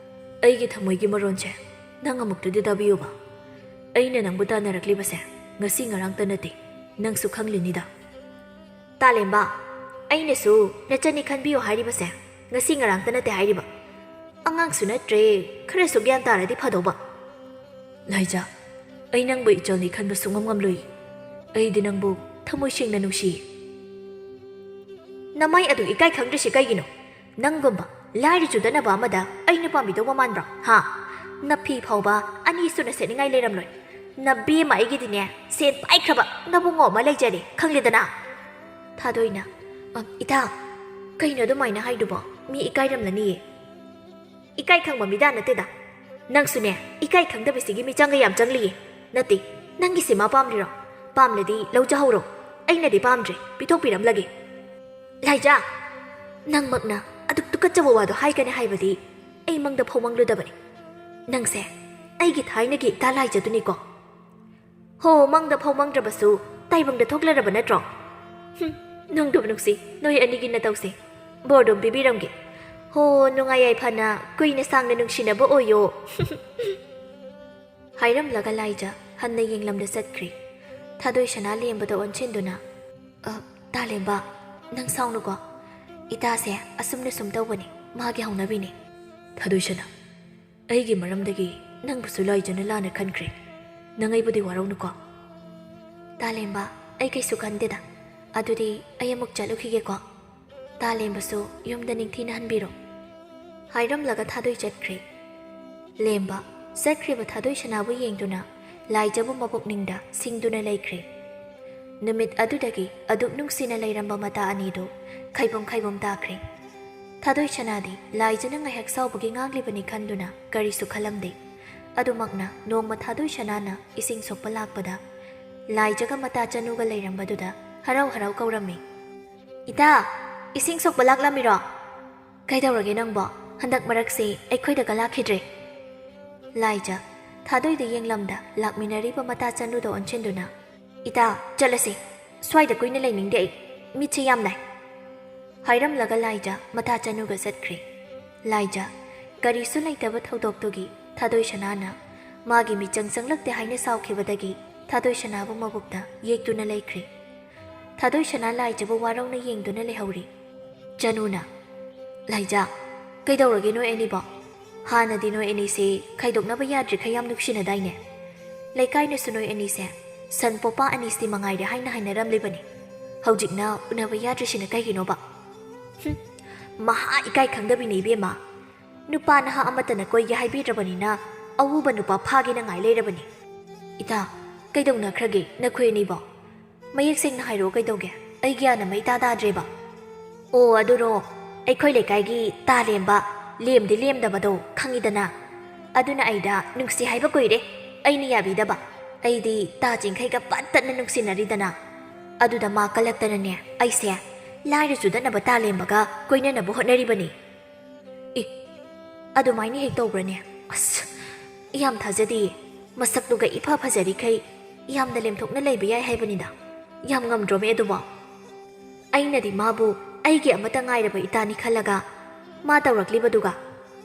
ꯑꯩꯒꯤ ꯊꯃꯣꯏꯒꯤ ꯃꯔꯣꯟꯁꯦ ꯅꯪ ꯑꯃꯨꯛꯇꯗꯤ ꯇꯥꯕꯤꯌꯨꯕ꯫ ꯑꯩꯅ ꯅꯪꯕꯨ ꯇꯥꯟꯅꯔꯛꯂꯤꯕꯁꯦ ꯉꯁꯤ ꯉꯔꯥꯡꯇ ꯅꯠꯇꯦ, ꯅꯪꯁꯨ ꯈꯪꯂꯤꯅꯤꯗ꯫" "ꯇꯥꯂꯦꯝꯕ, ꯑꯩꯅꯁꯨ ꯅꯆꯟꯅꯤ ꯈꯟꯕꯤꯌꯨ ꯍꯥꯏꯔꯤꯕꯁꯦ ꯉꯁꯤ ꯉꯔꯥꯡꯇ ꯅꯠꯇꯦ ꯍꯥꯏꯔꯤꯕ꯫ ꯑꯉꯥꯡꯁꯨ ꯅꯠꯇ꯭ꯔꯦ, ꯈꯔꯁꯨ ꯒ꯭ꯌꯥꯟ ꯇꯥꯔꯗꯤ ꯐꯗꯧꯕ꯫" "ꯂꯥꯏꯖ, ꯑꯩ ꯅꯪꯕꯨ ꯏꯆꯜꯅꯤ ꯈꯟꯕ ꯁꯨꯡꯉꯝ ꯉꯝꯂꯣꯏ꯫ ꯑꯩꯗꯤ ꯅꯪꯕꯨ ꯊꯃꯣꯏ ꯁꯦꯡꯅ ꯅꯨꯡꯁꯤꯌꯦ꯫" "ꯅꯃꯥꯏ ꯑꯗꯨ ꯏꯀꯥꯏ ꯈꯪꯗ꯭ꯔꯤꯁꯤ ꯀꯩꯒꯤꯅꯣ? ꯅꯪꯒꯨꯝꯕ ꯂꯥꯏꯔ ꯆꯨꯗꯅꯕ ꯑꯃꯗ ꯑꯩꯅ ꯄꯥꯝꯕꯤꯗꯧꯕ ꯃꯥꯟꯕ꯭ꯔꯣ? ꯍꯥ? ꯅꯐꯤ ꯐꯥꯎꯕ ꯑꯅꯤ ꯁꯨꯅ ꯁꯦꯠꯅꯤꯡꯉꯥꯏ ꯂꯩꯔꯝꯂꯣꯏ꯫ ꯅꯕꯦꯝꯃ ꯑꯩꯒꯤꯗꯤꯅꯦ, ꯁꯦꯟ ꯄꯥꯏꯈ꯭ꯔꯕ ꯅꯕꯨꯡꯉꯣ ꯑꯃ ꯂꯩꯖꯔꯦ, ꯈꯪꯂꯦꯗꯅ?" ꯊꯥꯗꯣꯏꯅ, "ꯑ, ꯏꯇꯥ, ꯀꯩꯅꯣ ꯑꯗꯨꯃꯥꯏꯅ ꯍꯥꯏꯗꯨꯕꯣ? ꯃꯤ ꯏꯀꯥꯏꯔꯝꯂꯅꯤꯌꯦ꯫ ꯏꯀꯥꯏ ꯈꯪꯕ ꯃꯤꯗꯥ ꯅꯠꯇꯦꯗ꯫ ꯅꯪꯁꯨꯅꯦ, ꯏꯀꯥꯏ ꯈꯪꯗꯕꯁꯤꯒꯤ ꯃꯤꯆꯪꯒ ꯌꯥꯝ ꯆꯪꯂꯤꯌꯦ꯫ ꯅꯠꯇꯦ, ꯅꯪꯒꯤꯁꯦ ꯃꯥ ꯄꯥꯝꯂꯤꯔꯣ? ꯄꯥꯝꯂꯗꯤ ꯂꯧꯖꯍꯧꯔꯣ꯫ ꯑꯩꯅꯗꯤ ꯄꯥꯝꯗ꯭ꯔꯦ, ꯄꯤꯊꯣꯛꯄꯤꯔꯝꯂꯒꯦ꯫ ꯂꯥꯏꯖꯥ, ꯅꯪꯃꯛꯅ ꯑꯗꯨꯛ ꯇꯨꯀꯠꯆꯕ ꯋꯥꯗꯣ ꯍꯥꯏꯒꯅꯤ ꯍꯥꯏꯕꯗꯤ ꯑꯩ ꯃꯪꯗ ꯐꯥꯎ ꯃꯪꯂꯨꯗꯕꯅꯤ꯫ ꯅꯪꯁꯦ ꯑꯩꯒꯤ ꯊꯥꯏꯅꯒꯤ ꯏꯇꯥ ꯂꯥꯏꯖꯗꯨꯅꯤꯀꯣ꯫ ꯍꯣ, ꯃꯪꯗ ꯐꯥꯎ ꯃꯪꯗ꯭ꯔꯕꯁꯨ ꯇꯥꯏꯕꯪꯗ ꯊꯣꯛꯂꯔꯕ ꯅꯠꯇ꯭ꯔꯣ? ꯍꯨꯝ, ꯅꯨꯡꯗꯨꯕ ꯅꯨꯡꯁꯤ, ꯅꯣꯏ ꯑꯅꯤꯒꯤ ꯅꯇꯧꯁꯦ꯫ ꯕꯣꯔꯗꯨꯝ ꯄꯤꯕꯤꯔꯝꯒꯦ꯫ ꯍꯣ, ꯅꯨꯡꯉꯥꯏ ꯌꯥꯏꯐꯅ ꯀꯨꯏꯅ ꯁꯥꯡꯅ ꯅꯨꯡꯁꯤꯅꯕ ꯑꯣꯏꯌꯣ꯫ ꯍꯥꯏꯔꯝꯂꯒ ꯂꯥꯏꯖ ꯍꯟꯅ ꯌꯦꯡꯂꯝꯗ ꯆꯠꯈ꯭ꯔꯦ꯫ ꯊꯥꯗꯣꯏ ꯁꯅꯥ ꯂꯦꯝꯕꯗ ꯑꯣꯟꯁꯤꯟꯗꯨꯅ, "ꯑ, ꯇꯥꯂꯦꯝꯕ, ꯅꯪ ꯁꯥꯎꯅꯨꯀꯣ꯫ ꯏꯇꯥꯁꯦ ꯑꯁꯨꯝꯅ ꯁꯨꯝ ꯇꯧꯕꯅꯤ, ꯃꯥꯒꯤ ꯍꯧꯅꯕꯤꯅꯤ꯫" ꯊꯥꯗꯣꯏ ꯁꯅꯥ, ꯑꯩꯒꯤ ꯃꯔꯝꯗꯒꯤ ꯅꯪꯕꯨꯁꯨ ꯂꯥꯏꯖꯅ ꯂꯥꯟꯅ ꯈꯟꯈ꯭ꯔꯦ꯫ ꯅꯪ ꯑꯩꯕꯨꯗꯤ ꯋꯥꯔꯧꯅꯨꯀꯣ꯫ ꯇꯥꯂꯦꯝꯕ, ꯑꯩ ꯀꯩꯁꯨ ꯈꯟꯗꯦꯗ꯫ ꯑꯗꯨꯗꯤ ꯑꯩ ꯑꯃꯨꯛ ꯆꯠꯂꯨꯈꯤꯒꯦꯀꯣ꯫ ꯇꯥꯂꯦꯝꯕꯁꯨ ꯌꯨꯝꯗ ꯅꯤꯡꯊꯤꯅ ꯍꯟꯕꯤꯔꯣ꯫ ꯍꯥꯏꯔꯝꯂꯒ ꯊꯥꯗꯣꯏ ꯆꯠꯈ꯭ꯔꯦ꯫ ꯂꯦꯝꯕ ꯆꯠꯈ꯭ꯔꯤꯕ ꯊꯥꯗꯣꯏ ꯁꯅꯥꯕꯨ ꯌꯦꯡꯗꯨꯅ ꯂꯥꯏꯖꯕꯨ ꯃꯄꯨꯛꯅꯤꯡꯗ ꯁꯤꯡꯗꯨꯅ ꯂꯩꯈ꯭ꯔꯦ꯫ ꯅꯨꯃꯤꯠ ꯑꯗꯨꯗꯒꯤ ꯑꯗꯨꯛ ꯅꯨꯡꯁꯤꯅ ꯂꯩꯔꯝꯕ ꯃꯇꯥ ꯑꯅꯤꯗꯨ ꯈꯩꯕꯨꯝ ꯈꯩꯕꯨꯝ ꯇꯥꯈ꯭ꯔꯦ꯫ ꯊꯥꯗꯣꯏ ꯁꯅꯥꯗꯤ ꯂꯥꯏꯖꯅ ꯉꯥꯏꯍꯥꯛ ꯁꯥꯎꯕꯒꯤ ꯉꯥꯡꯂꯤꯕꯅꯤ ꯈꯟꯗꯨꯅ ꯀꯔꯤꯁꯨ ꯈꯜꯂꯝꯗꯦ꯫ ꯑꯗꯨꯃꯛꯅ ꯅꯣꯡꯃ ꯊꯥꯗꯣꯏ ꯁꯅꯥꯅ ꯏꯁꯤꯡ ꯁꯣꯛꯄ ꯂꯥꯛꯄꯗ ꯂꯥꯏꯖꯒ ꯃꯇꯥ ꯆꯅꯨꯒ ꯂꯩꯔꯝꯕꯗꯨꯗ ꯍꯔꯥꯎ ꯍꯔꯥꯎ ꯀꯧꯔꯝꯃꯤ꯫ "ꯏꯇꯥ, ꯏꯁꯤꯡ ꯁꯣꯛꯄ ꯂꯥꯛꯂꯝꯃꯤꯔꯣ? ꯀꯩꯗꯧꯔꯒꯦ ꯅꯪꯕꯣ? ꯍꯟꯗꯛ ꯃꯔꯛꯁꯤ ꯑꯩꯈꯣꯏꯗꯒ ꯂꯥꯛꯈꯤꯗ꯭ꯔꯦ꯫" ꯂꯥꯏꯖ ꯊꯥꯗꯣꯏꯗ ꯌꯦꯡꯂꯝꯗ ꯂꯥꯛꯃꯤꯟꯅꯔꯤꯕ ꯃꯇꯥ ꯆꯅꯨꯗ ꯑꯣꯟꯁꯤꯟꯗꯨꯅ, "ꯏꯇꯥ, ꯆꯠꯂꯁꯤ꯫ ꯁ꯭ꯋꯥꯏꯗ ꯀꯨꯏꯅ ꯂꯩꯅꯤꯡꯗꯦ ꯑꯩ꯫ ꯃꯤꯠꯁꯦ ꯌꯥꯝ ꯅꯥꯏ꯫" ꯍꯥꯏꯔꯝꯂꯒ ꯂꯥꯏꯖ ꯃꯇꯥ ꯆꯅꯨꯒ ꯆꯠꯈ꯭ꯔꯦ꯫ ꯂꯥꯏꯖ ꯀꯔꯤꯁꯨ ꯂꯩꯇꯕ ꯊꯧꯗꯣꯛꯇꯨꯒꯤ ꯊꯥꯗꯣꯏ ꯁꯅꯥꯅ ꯃꯥꯒꯤ ꯃꯤꯆꯪ ꯆꯪꯂꯛꯇꯦ ꯍꯥꯏꯅ ꯁꯥꯎꯈꯤꯕꯗꯒꯤ ꯊꯥꯗꯣꯏ ꯁꯅꯥꯕꯨ ꯃꯕꯨꯛꯇ ꯌꯦꯛꯇꯨꯅ ꯂꯩꯈ꯭ꯔꯦ꯫ ꯊꯥꯗꯣꯏ ꯁꯅꯥ ꯂꯥꯏꯖꯕꯨ ꯋꯥꯔꯧꯅ ꯌꯦꯡꯗꯨꯅ ꯂꯩꯍꯧꯔꯤ꯫ ꯆꯅꯨꯅ, "ꯂꯥꯏꯖ, ꯀꯩꯗꯧꯔꯒꯦ ꯅꯣꯏ ꯑꯅꯤꯕꯣ? ꯍꯥꯟꯅꯗꯤ ꯅꯣꯏ ꯑꯅꯤꯁꯦ ꯈꯥꯏꯗꯣꯛꯅꯕ ꯌꯥꯗ꯭ꯔꯤꯈꯩ ꯌꯥꯝ ꯅꯨꯡꯁꯤꯅꯗꯥꯏꯅꯦ? ꯂꯩꯀꯥꯏꯅꯁꯨ ꯅꯣꯏ ꯑꯅꯤꯁꯦ ꯁꯟ ꯄꯣꯄꯥ ꯑꯅꯤꯁꯤ ꯃꯉꯥꯏꯔꯦ ꯍꯥꯏꯅ ꯍꯥꯏꯅꯔꯝꯂꯤꯕꯅꯤ꯫ ꯍꯧꯖꯤꯛꯅ ꯎꯅꯕ ꯌꯥꯗ꯭ꯔꯤꯁꯤꯅ ꯀꯩꯒꯤꯅꯣꯕ?" "ꯍꯨꯝ, ꯃꯍꯥ ꯏꯀꯥꯏ ꯈꯪꯗꯕꯤꯅꯤ ꯏꯕꯦꯝꯃ꯫ ꯅꯨꯄꯥ ꯅꯍꯥ ꯑꯃꯠꯇꯅ ꯀꯣꯏꯒꯦ ꯍꯥꯏꯕꯤꯗ꯭ꯔꯕꯅꯤꯅ ꯑꯎꯕ ꯅꯨꯄꯥ ꯐꯥꯒꯦꯅ ꯉꯥꯏ ꯂꯩꯔꯕꯅꯤ꯫" "ꯏꯇꯥ, ꯀꯩꯗꯧꯅꯈ꯭ꯔꯒꯦ ꯅꯈꯣꯏ ꯑꯅꯤꯕꯣ? ꯃꯌꯦꯛ ꯁꯦꯡꯅ ꯍꯥꯏꯔꯛꯑꯣ ꯀꯩꯗꯧꯒꯦ? ꯑꯩ ꯒ꯭ꯌꯥꯟ ꯑꯃ ꯏꯇꯥ ꯇꯥꯗ꯭ꯔꯦꯕ꯫" ꯑꯣ, ꯑꯗꯨꯔꯣ? ꯑꯩꯈꯣꯏ ꯂꯩꯀꯥꯏꯒꯤ ꯇꯥ ꯂꯦꯝꯕ, ꯂꯦꯝꯗꯤ ꯂꯦꯝꯗꯕꯗꯣ ꯈꯪꯉꯤꯗꯅ꯫ ꯑꯗꯨꯅ ꯑꯩꯗ ꯅꯨꯡꯁꯤ ꯍꯥꯏꯕ ꯀꯨꯏꯔꯦ, ꯑꯩꯅ ꯌꯥꯕꯤꯗꯕ꯫ ꯑꯩꯗꯤ ꯇꯥ ꯆꯤꯡꯈꯩꯒ ꯄꯠ ꯇꯠꯅ ꯅꯨꯡꯁꯤꯅꯔꯤꯗꯅ꯫ ꯑꯗꯨꯗ ꯃꯥ ꯀꯜꯂꯛꯇꯅꯅꯦ, ꯑꯩꯁꯦ ꯂꯥꯏꯔ ꯆꯨꯗꯠꯅꯕ ꯇꯥ ꯂꯦꯝꯕꯒ ꯀꯣꯏꯅꯅꯕ ꯍꯣꯠꯅꯔꯤꯕꯅꯤ꯫ ꯏ, ꯑꯗꯨꯃꯥꯏꯅ ꯍꯦꯛ ꯇꯧꯕ꯭ꯔꯅꯦ? ꯑꯁ, ꯌꯥꯝ ꯊꯥꯖꯗꯤꯌꯦ꯫ ꯃꯁꯛꯇꯨꯒ ꯏꯐ ꯐꯖꯔꯤꯈꯩ ꯌꯥꯝꯅ ꯂꯦꯝꯊꯣꯛꯅ ꯂꯩꯕ ꯌꯥꯏ ꯍꯥꯏꯕꯅꯤꯗ꯫ ꯌꯥꯝ ꯉꯝꯗ꯭ꯔꯣꯃꯦ ꯑꯗꯨꯕꯣ? ꯑꯩꯅꯗꯤ ꯃꯥꯕꯨ ꯑꯩꯒꯤ ꯑꯃꯠꯇ ꯉꯥꯏꯔꯕ ꯏꯇꯥꯅꯤ ꯈꯜꯂꯒ, ꯃꯥ ꯇꯧꯔꯛꯂꯤꯕꯗꯨꯒ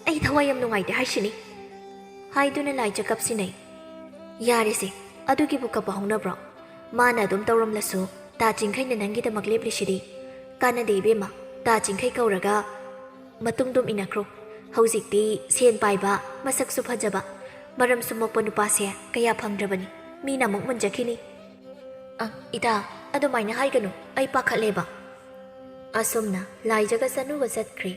ꯑꯩ ꯊꯋꯥꯏ ꯌꯥꯝ ꯅꯨꯡꯉꯥꯏꯇꯦ ꯍꯥꯏꯁꯤꯅꯤ꯫ ꯍꯥꯏꯗꯨꯅ ꯂꯥꯏꯖ ꯀꯞꯁꯤꯟꯅꯩ꯫ ꯌꯥꯔꯦꯁꯦ, ꯑꯗꯨꯒꯤꯕꯨ ꯀꯞꯄ ꯍꯧꯅꯕ꯭ꯔꯣ? ꯃꯥꯅ ꯑꯗꯨꯝ ꯇꯧꯔꯝꯂꯁꯨ, ꯇꯥ ꯆꯤꯡꯈꯩꯅ ꯅꯪꯒꯤꯗꯃꯛ ꯂꯦꯞꯂꯤꯁꯤꯗꯤ꯫ ꯀꯥꯟꯅꯗꯦ ꯏꯕꯦꯝꯃ, ꯇꯥ ꯆꯤꯡꯈꯩ ꯀꯧꯔꯒ ꯃꯇꯨꯡꯗꯨꯝ ꯏꯟꯅꯈ꯭ꯔꯣ꯫ ꯍꯧꯖꯤꯛꯇꯤ ꯁꯦꯟ ꯄꯥꯏꯕ, ꯃꯁꯛꯁꯨ ꯐꯖꯕ, ꯃꯔꯝꯁꯨ ꯃꯣꯛꯄ ꯅꯨꯄꯥꯁꯦ ꯀꯌꯥ ꯐꯪꯗ꯭ꯔꯕꯅꯤ꯫ ꯃꯤꯅ ꯑꯃꯨꯛ ꯃꯨꯟꯖꯈꯤꯅꯤ꯫ ꯑ, ꯏꯇꯥ, ꯑꯗꯨꯃꯥꯏꯅ ꯍꯥꯏꯒꯅꯨ, ꯑꯩ ꯄꯥꯈꯠꯂꯦꯕ꯫ ꯑꯁꯨꯝꯅ ꯂꯥꯏꯖꯒ ꯆꯅꯨꯒ ꯆꯠꯈ꯭ꯔꯦ꯫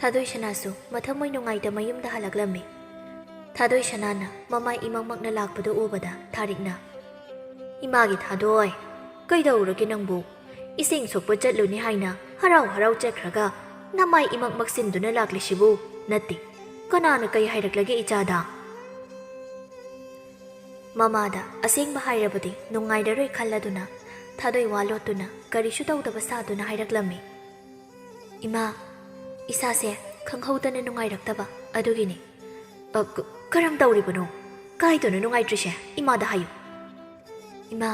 ꯊꯥꯗꯣꯏ ꯁꯅꯥꯁꯨ ꯃꯊꯃꯣꯏ ꯅꯨꯡꯉꯥꯏꯇ ꯃꯌꯨꯝꯗ ꯍꯜꯂꯛꯂꯝꯃꯤ꯫ ꯊꯥꯗꯣꯏ ꯁꯅꯥꯅ ꯃꯃꯥꯏ ꯏꯃꯛꯃꯛꯅ ꯂꯥꯛꯄꯗꯨ ꯎꯕꯗ ꯊꯥꯔꯤꯛꯅ, "ꯏꯃꯥꯒꯤ ꯊꯥꯗꯣꯏ, ꯀꯩꯗꯧꯔꯒꯦ ꯅꯪꯕꯨ? ꯏꯁꯤꯡ ꯁꯣꯛꯄ ꯆꯠꯂꯨꯅꯤ ꯍꯥꯏꯅ ꯍꯔꯥꯎ ꯍꯔꯥꯎ ꯆꯠꯈ꯭ꯔꯒ ꯅꯃꯥꯏ ꯏꯃꯛ ꯃꯛꯁꯤꯟꯗꯨꯅ ꯂꯥꯛꯂꯤꯁꯤꯕꯨ? ꯅꯠꯇꯦ, ꯀꯅꯥꯅ ꯀꯩ ꯍꯥꯏꯔꯛꯂꯒꯦ ꯏꯆꯥꯗ?" ꯃꯃꯥꯗ ꯑꯁꯦꯡꯕ ꯍꯥꯏꯔꯕꯗꯤ ꯅꯨꯡꯉꯥꯏꯔꯔꯣꯏ ꯈꯜꯂꯗꯨꯅ ꯊꯥꯗꯣꯏ ꯋꯥ ꯂꯣꯠꯇꯨꯅ ꯀꯔꯤꯁꯨ ꯇꯧꯗꯕ ꯁꯥꯗꯨꯅ ꯍꯥꯏꯔꯛꯂꯝꯃꯤ꯫ "ꯏꯃꯥ, ꯏꯁꯥꯁꯦ ꯈꯪꯍꯧꯗꯅ ꯅꯨꯡꯉꯥꯏꯔꯛꯇꯕ ꯑꯗꯨꯒꯤꯅꯤ꯫" "ꯑ, ꯀ-, ꯀꯔꯝ ꯇꯧꯔꯤꯕꯅꯣ? ꯀꯥꯏꯗꯅꯣ ꯅꯨꯡꯉꯥꯏꯇ꯭ꯔꯤꯁꯦ? ꯏꯃꯥꯗ ꯍꯥꯏꯌꯨ꯫" "ꯏꯃꯥ,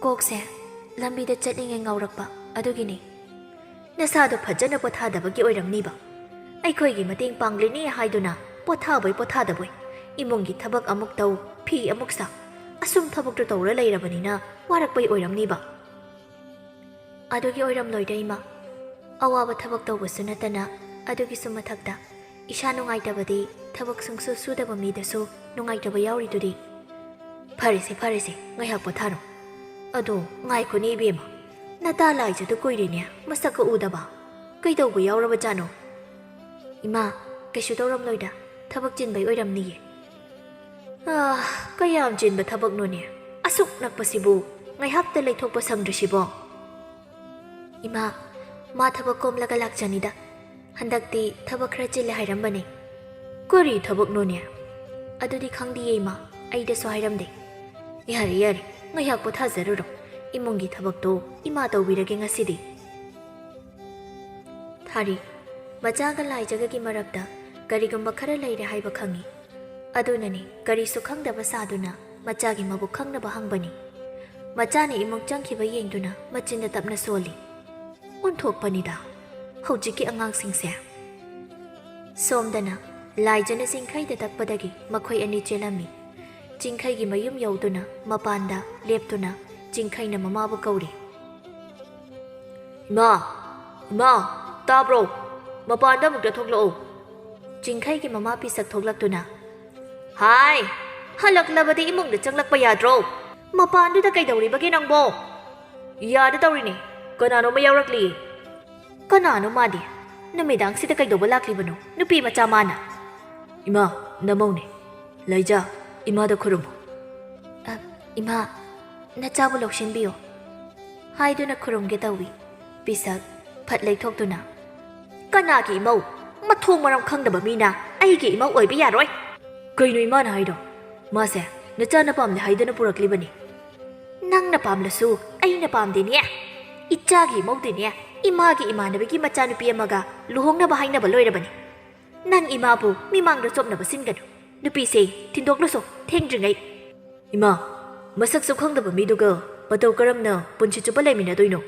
ꯀꯣꯛꯁꯦ ꯂꯝꯕꯤꯗ ꯆꯠꯂꯤꯉꯩ ꯉꯥꯎꯔꯛꯄ ꯑꯗꯨꯒꯤꯅꯤ꯫" "ꯅꯁꯥꯗꯣ ꯐꯖꯅ ꯄꯣꯊꯥꯗꯕꯒꯤ ꯑꯣꯏꯔꯝꯅꯤꯕ꯫ ꯑꯩꯈꯣꯏꯒꯤ ꯃꯇꯦꯡ ꯄꯥꯡꯂꯤꯅꯦ ꯍꯥꯏꯗꯨꯅ ꯄꯣꯊꯥꯕꯣꯏ ꯄꯣꯊꯥꯗꯕꯣꯏ, ꯏꯃꯨꯡꯒꯤ ꯊꯕꯛ ꯑꯃꯨꯛ ꯇꯧ, ꯐꯤ ꯑꯃꯨꯛ ꯁꯥ, ꯑꯁꯨꯝ ꯊꯕꯛꯇꯣ ꯇꯧꯔ ꯂꯩꯔꯕꯅꯤꯅ ꯋꯥꯔꯛꯄꯩ ꯑꯣꯏꯔꯝꯅꯤꯕ꯫" "ꯑꯗꯨꯒꯤ ꯑꯣꯏꯔꯝꯂꯣꯏꯗ ꯏꯃꯥ꯫ ꯑꯋꯥꯕ ꯊꯕꯛ ꯇꯧꯕꯁꯨ ꯅꯠꯇꯅ ꯑꯗꯨꯒꯤꯁꯨ ꯃꯊꯛꯇ ꯏꯁꯥ ꯅꯨꯡꯉꯥꯏꯇꯕꯗꯤ ꯊꯕꯛ ꯁꯨꯡꯁꯨ ꯁꯨꯗꯕ ꯃꯤꯗꯁꯨ ꯅꯨꯡꯉꯥꯏꯇꯕ ꯌꯥꯎꯔꯤꯗꯨꯗꯤ꯫" "ꯐꯔꯦꯁꯦ, ꯐꯔꯦꯁꯦ, ꯉꯥꯏꯍꯥꯛ ꯄꯣꯊꯥꯔꯣ꯫ ꯑꯗꯣ ꯉꯥꯏꯈꯣꯅꯦ ꯏꯕꯦꯝꯃ, ꯅꯇꯥ ꯂꯥꯏꯖꯗꯨ ꯀꯨꯏꯔꯦꯅꯦ ꯃꯁꯛꯀ ꯎꯗꯕ꯫ ꯀꯩꯗꯧꯕ ꯌꯥꯎꯔꯕꯖꯥꯠꯅꯣ?" "ꯏꯃꯥ, ꯀꯩꯁꯨ ꯇꯧꯔꯝꯂꯣꯏꯗ, ꯊꯕꯛ ꯆꯤꯟꯕꯩ ꯑꯣꯏꯔꯝꯅꯤꯌꯦ꯫" "ꯑꯥ, ꯀꯌꯥꯝ ꯆꯤꯟꯕ ꯊꯕꯛꯅꯣꯅꯦ? ꯑꯁꯨꯛ ꯅꯛꯄꯁꯤꯕꯨ ꯉꯥꯏꯍꯥꯛꯇ ꯂꯩꯊꯣꯛꯄ ꯁꯪꯗ꯭ꯔꯤꯁꯤꯕꯣ?" "ꯏꯃꯥ, ꯃꯥ ꯊꯕꯛ ꯀꯣꯝꯂꯒ ꯂꯥꯛꯆꯅꯤꯗ꯫ ꯍꯟꯗꯛꯇꯤ ꯊꯕꯛ ꯈꯔ ꯆꯤꯜꯂꯦ ꯍꯥꯏꯔꯝꯕꯅꯦ꯫ "ꯀꯔꯤ ꯊꯕꯛꯅꯣꯅꯦ?" "ꯑꯗꯨꯗꯤ ꯈꯪꯗꯤꯌꯦ ꯏꯃꯥ, ꯑꯩꯗꯁꯨ ꯍꯥꯏꯔꯝꯗꯦ꯫" "ꯌꯥꯔꯦ ꯌꯥꯔꯦ, ꯉꯥꯏꯍꯥꯛ ꯄꯣꯊꯥꯖꯔꯨꯔꯣ꯫ ꯏꯃꯨꯡꯒꯤ ꯊꯕꯛꯇꯣ ꯏꯃꯥ ꯇꯧꯕꯤꯔꯒꯦ ꯉꯁꯤꯗꯤ꯫" ꯊꯥꯔꯤ, ꯃꯆꯥꯒ ꯂꯥꯏꯖꯒꯒꯤ ꯃꯔꯛꯇ ꯀꯔꯤꯒꯨꯝꯕ ꯈꯔ ꯂꯩꯔꯦ ꯍꯥꯏꯕ ꯈꯪꯏ꯫ ꯑꯗꯨꯅꯅꯤ ꯀꯔꯤꯁꯨ ꯈꯪꯗꯕ ꯁꯥꯗꯨꯅ ꯃꯆꯥꯒꯤ ꯃꯕꯨꯛ ꯈꯪꯅꯕ ꯍꯪꯕꯅꯤ꯫ ꯃꯆꯥꯅ ꯏꯃꯨꯡ ꯆꯪꯈꯤꯕ ꯌꯦꯡꯗꯨꯅ ꯃꯆꯤꯟꯗ ꯇꯞꯅ ꯁꯣꯜꯂꯤ꯫ ꯑꯣꯟꯊꯣꯛꯄꯅꯤꯗ ꯍꯧꯖꯤꯛꯀꯤ ꯑꯉꯥꯡꯁꯤꯡꯁꯦ꯫ ꯁꯣꯝꯗꯅ ꯂꯥꯏꯖꯅ ꯆꯤꯡꯈꯩꯗ ꯇꯛꯄꯗꯒꯤ ꯃꯈꯣꯏ ꯑꯅꯤ ꯆꯦꯜꯂꯝꯃꯤ꯫ ꯆꯤꯡꯈꯩꯒꯤ ꯃꯌꯨꯝ ꯌꯧꯗꯨꯅ ꯃꯄꯥꯟꯗ ꯂꯦꯞꯇꯨꯅ ꯆꯤꯡꯈꯩꯅ ꯃꯃꯥꯕꯨ ꯀꯧꯔꯤ꯫ "ꯏꯃꯥ, ꯏꯃꯥ, ꯇꯥꯕ꯭ꯔꯣ? ꯃꯄꯥꯟꯗ ꯑꯃꯨꯛꯇ ꯊꯣꯛꯂꯛꯑꯣ꯫" ꯆꯤꯡꯈꯩꯒꯤ ꯃꯃꯥ ꯄꯤꯁꯛ ꯊꯣꯛꯂꯛꯇꯨꯅ, "ꯍꯥꯏ, ꯍꯜꯂꯛꯂꯕꯗꯤ ꯏꯃꯨꯡꯗ ꯆꯪꯂꯛꯄ ꯌꯥꯗ꯭ꯔꯣ? ꯃꯄꯥꯟꯗꯨꯗ ꯀꯩꯗꯧꯔꯤꯕꯒꯦ ꯅꯪꯕꯣ?" "ꯌꯥꯗ ꯇꯧꯔꯤꯅꯦ, ꯀꯅꯥꯅꯣꯝꯃ ꯌꯥꯎꯔꯛꯂꯤꯌꯦ꯫" "ꯀꯅꯥꯅꯣ ꯃꯥꯗꯤ? ꯅꯨꯃꯤꯗꯥꯡꯁꯤꯗ ꯀꯩꯗꯧꯕ ꯂꯥꯛꯂꯤꯕꯅꯣ ꯅꯨꯄꯤ ꯃꯆꯥ ꯃꯥꯅ?" "ꯏꯃꯥ, ꯅꯃꯧꯅꯦ꯫ ꯂꯩꯖꯥ, ꯏꯃꯥꯗ ꯈꯨꯔꯨꯝꯃꯨ꯫" "ꯑ, ꯏꯃꯥ, ꯅꯆꯥꯕꯨ ꯂꯧꯁꯤꯟꯕꯤꯌꯨ꯫" ꯍꯥꯏꯗꯨꯅ ꯈꯨꯔꯨꯝꯒꯦ ꯇꯧꯏ꯫ ꯄꯤꯁꯛ ꯐꯠ ꯂꯩꯊꯣꯛꯇꯨꯅ, "ꯀꯅꯥꯒꯤ ꯏꯃꯧ? ꯃꯊꯣꯡ ꯃꯔꯝ ꯈꯪꯗꯕ ꯃꯤꯅ ꯑꯩꯒꯤ ꯏꯃꯧ ꯑꯣꯏꯕ ꯌꯥꯔꯣꯏ꯫" "ꯀꯩꯅꯣ ꯏꯃꯥꯅ ꯍꯥꯏꯗꯣ? ꯃꯥꯁꯦ ꯅꯆꯥꯅ ꯄꯥꯝꯂꯦ ꯍꯥꯏꯗꯅ ꯄꯨꯔꯛꯂꯤꯕꯅꯤ꯫" "ꯅꯪꯅ ꯄꯥꯝꯂꯁꯨ ꯑꯩꯅ ꯄꯥꯝꯗꯦꯅꯦ꯫ ꯏꯆꯥꯒꯤ ꯏꯃꯧꯗꯤꯅꯦ ꯏꯃꯥꯒꯤ ꯏꯃꯥꯟꯅꯕꯒꯤ ꯃꯆꯥꯅꯨꯄꯤ ꯑꯃꯒ ꯂꯨꯍꯣꯡꯅꯕ ꯍꯥꯏꯅꯕ ꯂꯣꯏꯔꯕꯅꯤ꯫ ꯅꯪ ꯏꯃꯥꯕꯨ ꯃꯤꯃꯥꯡꯗ ꯆꯣꯞꯅꯕ ꯁꯤꯟꯒꯅꯨ꯫ ꯅꯨꯄꯤꯁꯦ ꯊꯤꯟꯗꯣꯛꯂꯨꯁꯣ ꯊꯦꯡꯗ꯭ꯔꯤꯉꯩ꯫" "ꯏꯃꯥ, ꯃꯁꯛꯁꯨ ꯈꯪꯗꯕ ꯃꯤꯗꯨꯒ ꯃꯇꯧ ꯀꯔꯝꯅ ꯄꯨꯟꯁꯤ ꯆꯨꯞꯄ ꯂꯩꯃꯤꯟꯅꯗꯣꯏꯅꯣ?"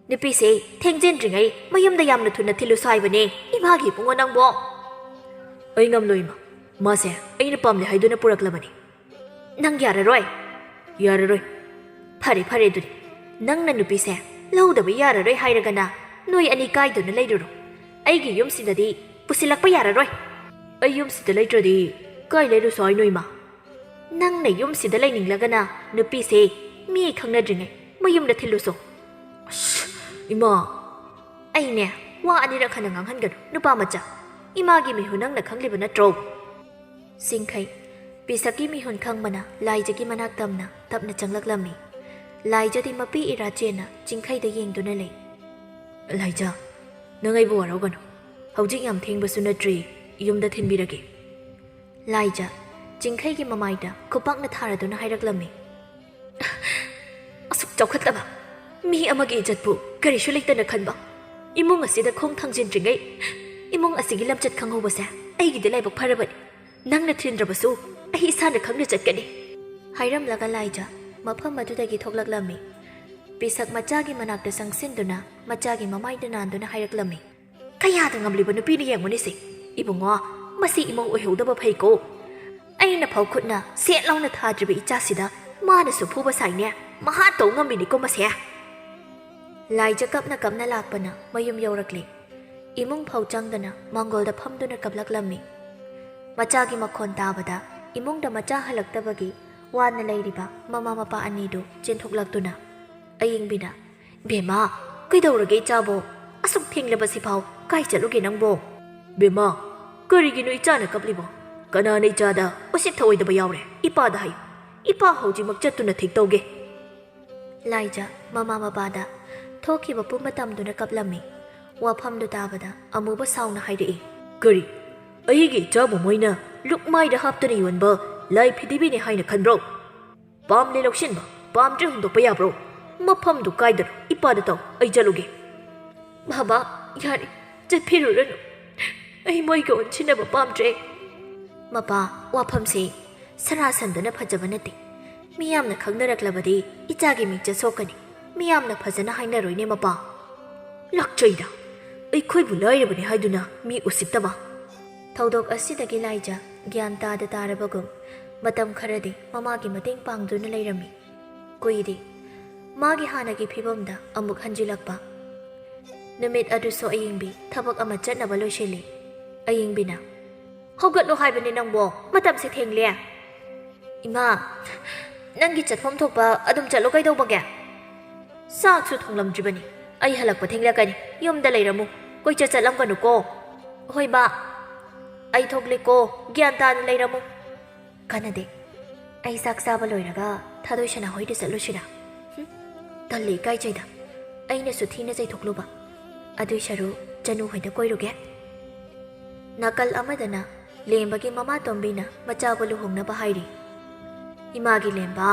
"ꯅꯨꯄꯤꯁꯦ ꯊꯦꯡꯖꯤꯟꯗ꯭ꯔꯤꯉꯩ ꯃꯌꯨꯝꯗ ꯌꯥꯝꯅ ꯊꯨꯅ ꯊꯤꯜꯂꯨꯁꯣ ꯍꯥꯏꯕꯅꯦ ꯏꯃꯥꯒꯤ ꯏꯕꯨꯡꯉꯣ ꯅꯪꯕꯣ꯫" "ꯑꯩ ꯉꯝꯂꯣꯏ ꯏꯃꯥ, ꯃꯥꯁꯦ ꯑꯩꯅ ꯄꯥꯝꯂꯦ ꯍꯥꯏꯗꯨꯅ ꯄꯨꯔꯛꯂꯕꯅꯤ꯫" "ꯅꯪ ꯌꯥꯔꯔꯣꯏ?" "ꯌꯥꯔꯔꯣꯏ꯫" "ꯐꯔꯦ ꯐꯔꯦ, ꯑꯗꯨꯗꯤ ꯅꯪꯅ ꯅꯨꯄꯤꯁꯦ ꯂꯧꯗꯕ ꯌꯥꯔꯔꯣꯏ ꯍꯥꯏꯔꯒꯅ ꯅꯣꯏ ꯑꯅꯤ ꯀꯥꯏꯗꯨꯅ ꯂꯩꯔꯨꯔꯣ꯫ ꯑꯩꯒꯤ ꯌꯨꯝꯁꯤꯗꯗꯤ ꯄꯨꯁꯤꯜꯂꯛꯄ ꯌꯥꯔꯔꯣꯏ꯫" "ꯑꯩ ꯌꯨꯝꯁꯤꯗ ꯂꯩꯇ꯭ꯔꯗꯤ ꯀꯥꯏ ꯂꯩꯔꯨꯁꯣ ꯍꯥꯏꯅꯣ ꯏꯃꯥ?" "ꯅꯪꯅ ꯌꯨꯝꯁꯤꯗ ꯂꯩꯅꯤꯡꯂꯒꯅ ꯅꯨꯄꯤꯁꯦ ꯃꯤ ꯈꯪꯅꯗ꯭ꯔꯤꯉꯩ ꯃꯌꯨꯝꯗ ꯊꯤꯜꯂꯨꯁꯣ꯫" "ꯑꯁ, ꯏꯃꯥ!" "ꯑꯩꯅꯦ, ꯋꯥ ꯑꯅꯤꯔꯛ ꯍꯟꯅ ꯉꯥꯡꯍꯟꯒꯅꯨ ꯅꯨꯄꯥ ꯃꯆꯥ꯫ ꯏꯃꯥꯒꯤ ꯃꯤꯍꯨꯟ ꯅꯪꯅ ꯈꯪꯂꯤꯕ ꯅꯠꯇ꯭ꯔꯣ?" ꯆꯤꯡꯈꯩ ꯄꯤꯁꯛꯀꯤ ꯃꯤꯍꯨꯟ ꯈꯪꯕꯅ ꯂꯥꯏꯖꯒꯤ ꯃꯅꯥꯛ ꯇꯝꯅ ꯇꯞꯅ ꯆꯪꯂꯛꯂꯝꯃꯤ꯫ ꯂꯥꯏꯖꯗꯤ ꯃꯄꯤ ꯏꯔꯥ ꯆꯦꯟꯅ ꯆꯤꯡꯈꯩꯗ ꯌꯦꯡꯗꯨꯅ ꯂꯩ꯫ ꯂꯥꯏꯖꯥ, ꯅꯪ ꯑꯩꯕꯨ ꯋꯥꯔꯧꯒꯅꯨ꯫ ꯍꯧꯖꯤꯛ ꯌꯥꯝ ꯊꯦꯡꯕꯁꯨ ꯅꯠꯇ꯭ꯔꯤ, ꯌꯨꯝꯗ ꯊꯤꯟꯕꯤꯔꯒꯦ꯫ ꯂꯥꯏꯖꯥ ꯆꯤꯡꯈꯩꯒꯤ ꯃꯃꯥꯏꯗ ꯈꯨꯄꯥꯛꯅ ꯊꯥꯔꯗꯨꯅ ꯍꯥꯏꯔꯛꯂꯝꯃꯤ꯫ ꯑꯁꯨꯛ ꯆꯥꯎꯈꯠꯂꯕ ꯃꯤ ꯑꯃꯒꯤ ꯏꯖꯠꯄꯨ ꯀꯔꯤꯁꯨ ꯂꯩꯇꯅ ꯈꯟꯕ, ꯏꯃꯨꯡ ꯑꯁꯤꯗ ꯈꯣꯡ ꯊꯥꯡꯖꯤꯟꯗ꯭ꯔꯤꯉꯩ ꯏꯃꯨꯡ ꯑꯁꯤꯒꯤ ꯂꯝꯆꯠ ꯈꯪꯍꯧꯕꯁꯦ ꯑꯩꯒꯤꯗꯤ ꯂꯥꯏꯕꯛ ꯐꯔꯕꯅꯤ꯫ ꯅꯪꯅ ꯊꯤꯟꯗ꯭ꯔꯕꯁꯨ ꯑꯩ ꯏꯁꯥꯅ ꯈꯪꯅ ꯆꯠꯀꯅꯤ꯫ ꯍꯥꯏꯔꯝꯂꯒ ꯂꯥꯏꯖꯥ ꯃꯐꯝ ꯑꯗꯨꯗꯒꯤ ꯊꯣꯛꯂꯛꯂꯝꯃꯤ꯫ ꯄꯤꯁꯛ ꯃꯆꯥꯒꯤ ꯃꯅꯥꯛꯇ ꯆꯪꯁꯤꯟꯗꯨꯅ ꯃꯆꯥꯒꯤ ꯃꯃꯥꯏꯗ ꯅꯥꯟꯗꯨꯅ ꯍꯥꯏꯔꯛꯂꯝꯃꯤ꯫ ꯀꯌꯥꯗ ꯉꯝꯂꯤꯕ ꯅꯨꯄꯤꯅ ꯌꯦꯡꯉꯨꯅꯤꯁꯦ꯫ ꯏꯕꯨꯡꯉꯣ, ꯃꯁꯤ ꯏꯃꯧ ꯑꯣꯏꯍꯧꯗꯕ ꯐꯩꯀꯣ꯫ ꯑꯩꯅ ꯐꯥꯎ ꯈꯨꯠꯅ ꯁꯦꯠ ꯂꯥꯎꯅ ꯊꯥꯗ꯭ꯔꯤꯕ ꯏꯆꯥꯁꯤꯗ ꯃꯥꯅꯁꯨ ꯐꯨꯕ ꯁꯥꯏꯅꯦ꯫ ꯃꯍꯥ ꯇꯧ ꯉꯝꯃꯤꯅꯤꯀꯣ ꯃꯁꯦ꯫ ꯂꯥꯏꯖ ꯀꯞꯅ ꯀꯞꯅ ꯂꯥꯛꯄꯅ ꯃꯌꯨꯝ ꯌꯧꯔꯛꯂꯦ꯫ ꯏꯃꯨꯡ ꯐꯥꯎ ꯆꯪꯗꯅ ꯃꯥꯡꯒꯣꯜꯗ ꯐꯝꯗꯨꯅ ꯀꯞꯂꯛꯂꯝꯃꯤ꯫ ꯃꯆꯥꯒꯤ ꯃꯈꯣꯟ ꯇꯥꯕꯗ ꯏꯃꯨꯡꯗ ꯃꯆꯥ ꯍꯜꯂꯛꯇꯕꯒꯤ ꯋꯥꯅ ꯂꯩꯔꯤꯕ ꯃꯃꯥ ꯃꯄꯥ ꯑꯅꯤꯗꯨ ꯆꯦꯟꯊꯣꯛꯂꯛꯇꯨꯅ ꯑꯌꯤꯡꯕꯤꯅ, "ꯕꯦꯝꯃ, ꯀꯩꯗꯧꯔꯒꯦ ꯏꯆꯥꯕꯣ? ꯑꯁꯨꯛ ꯊꯦꯡꯂꯕꯁꯤꯐꯥꯎ ꯀꯥꯏ ꯆꯠꯂꯨꯒꯦ ꯅꯪꯕꯣ?" "ꯕꯦꯝꯃ, ꯀꯔꯤꯒꯤꯅꯣ ꯏꯆꯥꯅ ꯀꯞꯂꯤꯕꯣ? ꯀꯅꯥꯅ ꯏꯆꯥꯗ ꯎꯁꯤꯠ ꯊꯑꯣꯏꯗꯕ ꯌꯥꯎꯔꯦ? ꯏꯄꯥꯗ ꯍꯥꯏꯌꯨ꯫ ꯏꯄꯥ ꯍꯧꯖꯤꯛꯃꯛ ꯆꯠꯇꯨꯅ ꯊꯤꯛ ꯇꯧꯒꯦ꯫" ꯂꯥꯏꯖ ꯃꯃꯥ ꯃꯄꯥꯗ ꯊꯣꯛꯈꯤꯕ ꯄꯨꯝꯕ ꯇꯝꯗꯨꯅ ꯀꯞꯂꯝꯃꯤ꯫ ꯋꯥꯐꯝꯗꯨ ꯇꯥꯕꯗ ꯑꯃꯨꯕ ꯁꯥꯎꯅ ꯍꯥꯏꯔꯛꯏ꯫ "ꯀꯔꯤ? ꯑꯩꯒꯤ ꯏꯆꯥꯕꯨ ꯃꯣꯏꯅ ꯂꯨꯛꯃꯥꯏꯗ ꯍꯥꯞꯇꯨꯅ ꯌꯣꯟꯕ ꯂꯥꯏ ꯐꯤꯗꯤꯕꯤꯅꯤ ꯍꯥꯏꯅ ꯈꯟꯕ꯭ꯔꯣ? ꯄꯥꯝꯂꯦ ꯂꯧꯁꯤꯟꯕ, ꯄꯥꯝꯗ꯭ꯔꯦ ꯍꯨꯟꯗꯣꯛꯄ ꯌꯥꯕ꯭ꯔꯣ? ꯃꯐꯝꯗꯨ ꯀꯥꯏꯗꯅꯣ, ꯏꯄꯥꯗ ꯇꯧ, ꯑꯩ ꯆꯠꯂꯨꯒꯦ꯫" "ꯕꯥꯕꯥ, ꯌꯥꯔꯦ, ꯆꯠꯄꯤꯔꯨꯔꯅꯨ꯫ ꯑꯩ ꯃꯣꯏꯒ ꯑꯣꯟꯁꯤꯟꯅꯕ ꯄꯥꯝꯗ꯭ꯔꯦ꯫" "ꯃꯄꯥ, ꯋꯥꯐꯝꯁꯦ ꯁꯔꯥ ꯁꯟꯗꯨꯅ ꯐꯖꯕ ꯅꯠꯇꯦ꯫ ꯃꯤꯌꯥꯝꯅ ꯈꯪꯅꯔꯛꯂꯕꯗꯤ ꯏꯆꯥꯒꯤ ꯃꯤꯡꯆꯠ ꯁꯣꯛꯀꯅꯤ꯫ ꯃꯤꯌꯥꯝꯅ ꯐꯖꯅ ꯍꯥꯏꯅꯔꯣꯏꯅꯦ ꯃꯄꯥ꯫" "ꯂꯥꯛꯆꯩꯗ, ꯑꯩꯈꯣꯏꯕꯨ ꯂꯥꯏꯔꯕꯅꯤ ꯍꯥꯏꯗꯨꯅ ꯃꯤ ꯎꯁꯤꯠꯇꯕ꯫" ꯊꯧꯗꯣꯛ ꯑꯁꯤꯗꯒꯤ ꯂꯥꯏꯖ ꯒ꯭ꯌꯥꯟ ꯇꯥꯗ ꯇꯥꯔꯕꯒꯨꯝ ꯃꯇꯝ ꯈꯔꯗꯤ ꯃꯃꯥꯒꯤ ꯃꯇꯦꯡ ꯄꯥꯡꯗꯨꯅ ꯂꯩꯔꯝꯃꯤ꯫ ꯀꯨꯏꯗꯦ, ꯃꯥꯒꯤ ꯍꯥꯟꯅꯒꯤ ꯐꯤꯕꯝꯗ ꯑꯃꯨꯛ ꯍꯟꯖꯤꯜꯂꯛꯄ꯫ ꯅꯨꯃꯤꯠ ꯑꯗꯨꯁꯨ ꯑꯌꯤꯡꯕꯤ ꯊꯕꯛ ꯑꯃ ꯆꯠꯅꯕ ꯂꯣꯏꯁꯤꯜꯂꯤ꯫ ꯑꯌꯤꯡꯕꯤꯅ, "ꯍꯧꯒꯠꯂꯣ ꯍꯥꯏꯕꯅꯦ ꯅꯪꯕꯣ, ꯃꯇꯝꯁꯦ ꯊꯦꯡꯂꯦ꯫" "ꯏꯃꯥ, ꯅꯪꯒꯤ ꯆꯠꯐꯝ ꯊꯣꯛꯄ ꯑꯗꯨꯝ ꯆꯠꯂꯣ, ꯀꯩꯗꯧꯕꯒꯦ?" "ꯆꯥꯛꯁꯨ ꯊꯣꯡꯂꯝꯗ꯭ꯔꯤꯕꯅꯤ, ꯑꯩ ꯍꯜꯂꯛꯄ ꯊꯦꯡꯂꯛꯀꯅꯤ, ꯌꯨꯝꯗ ꯂꯩꯔꯝꯃꯨ, ꯀꯣꯏꯆꯠ ꯆꯠꯂꯝꯒꯅꯨꯀꯣ꯫" "ꯍꯣꯏ ꯕꯥ, ꯑꯩ ꯊꯣꯛꯂꯦꯀꯣ, ꯒ꯭ꯌꯥꯟ ꯇꯥꯅ ꯂꯩꯔꯝꯃꯨ꯫" "ꯀꯥꯟꯅꯗꯦ, ꯑꯩ ꯆꯥꯛ ꯆꯥꯕ ꯂꯣꯏꯔꯒ ꯊꯥꯗꯣꯏ ꯁꯅꯥꯍꯣꯏꯗ ꯆꯠꯂꯨꯁꯤꯔꯥ?" "ꯍꯨꯝ, ꯇꯜꯂꯦ, ꯏꯀꯥꯏꯖꯩꯗ, ꯑꯩꯅꯁꯨ ꯊꯤꯅ ꯆꯩꯊꯣꯛꯂꯨꯕ꯫ ꯑꯗꯨꯏ ꯁꯔꯨꯛ ꯆꯅꯨ ꯍꯣꯏꯗ ꯀꯣꯏꯔꯨꯒꯦ꯫ ꯅꯥꯀꯜ ꯑꯃꯗꯅ ꯂꯦꯝꯕꯒꯤ ꯃꯃꯥ ꯇꯣꯝꯕꯤꯅ ꯃꯆꯥꯕꯨ ꯂꯨꯍꯣꯡꯅꯕ ꯍꯥꯏꯔꯤ꯫ "ꯏꯃꯥꯒꯤ ꯂꯦꯝꯕ,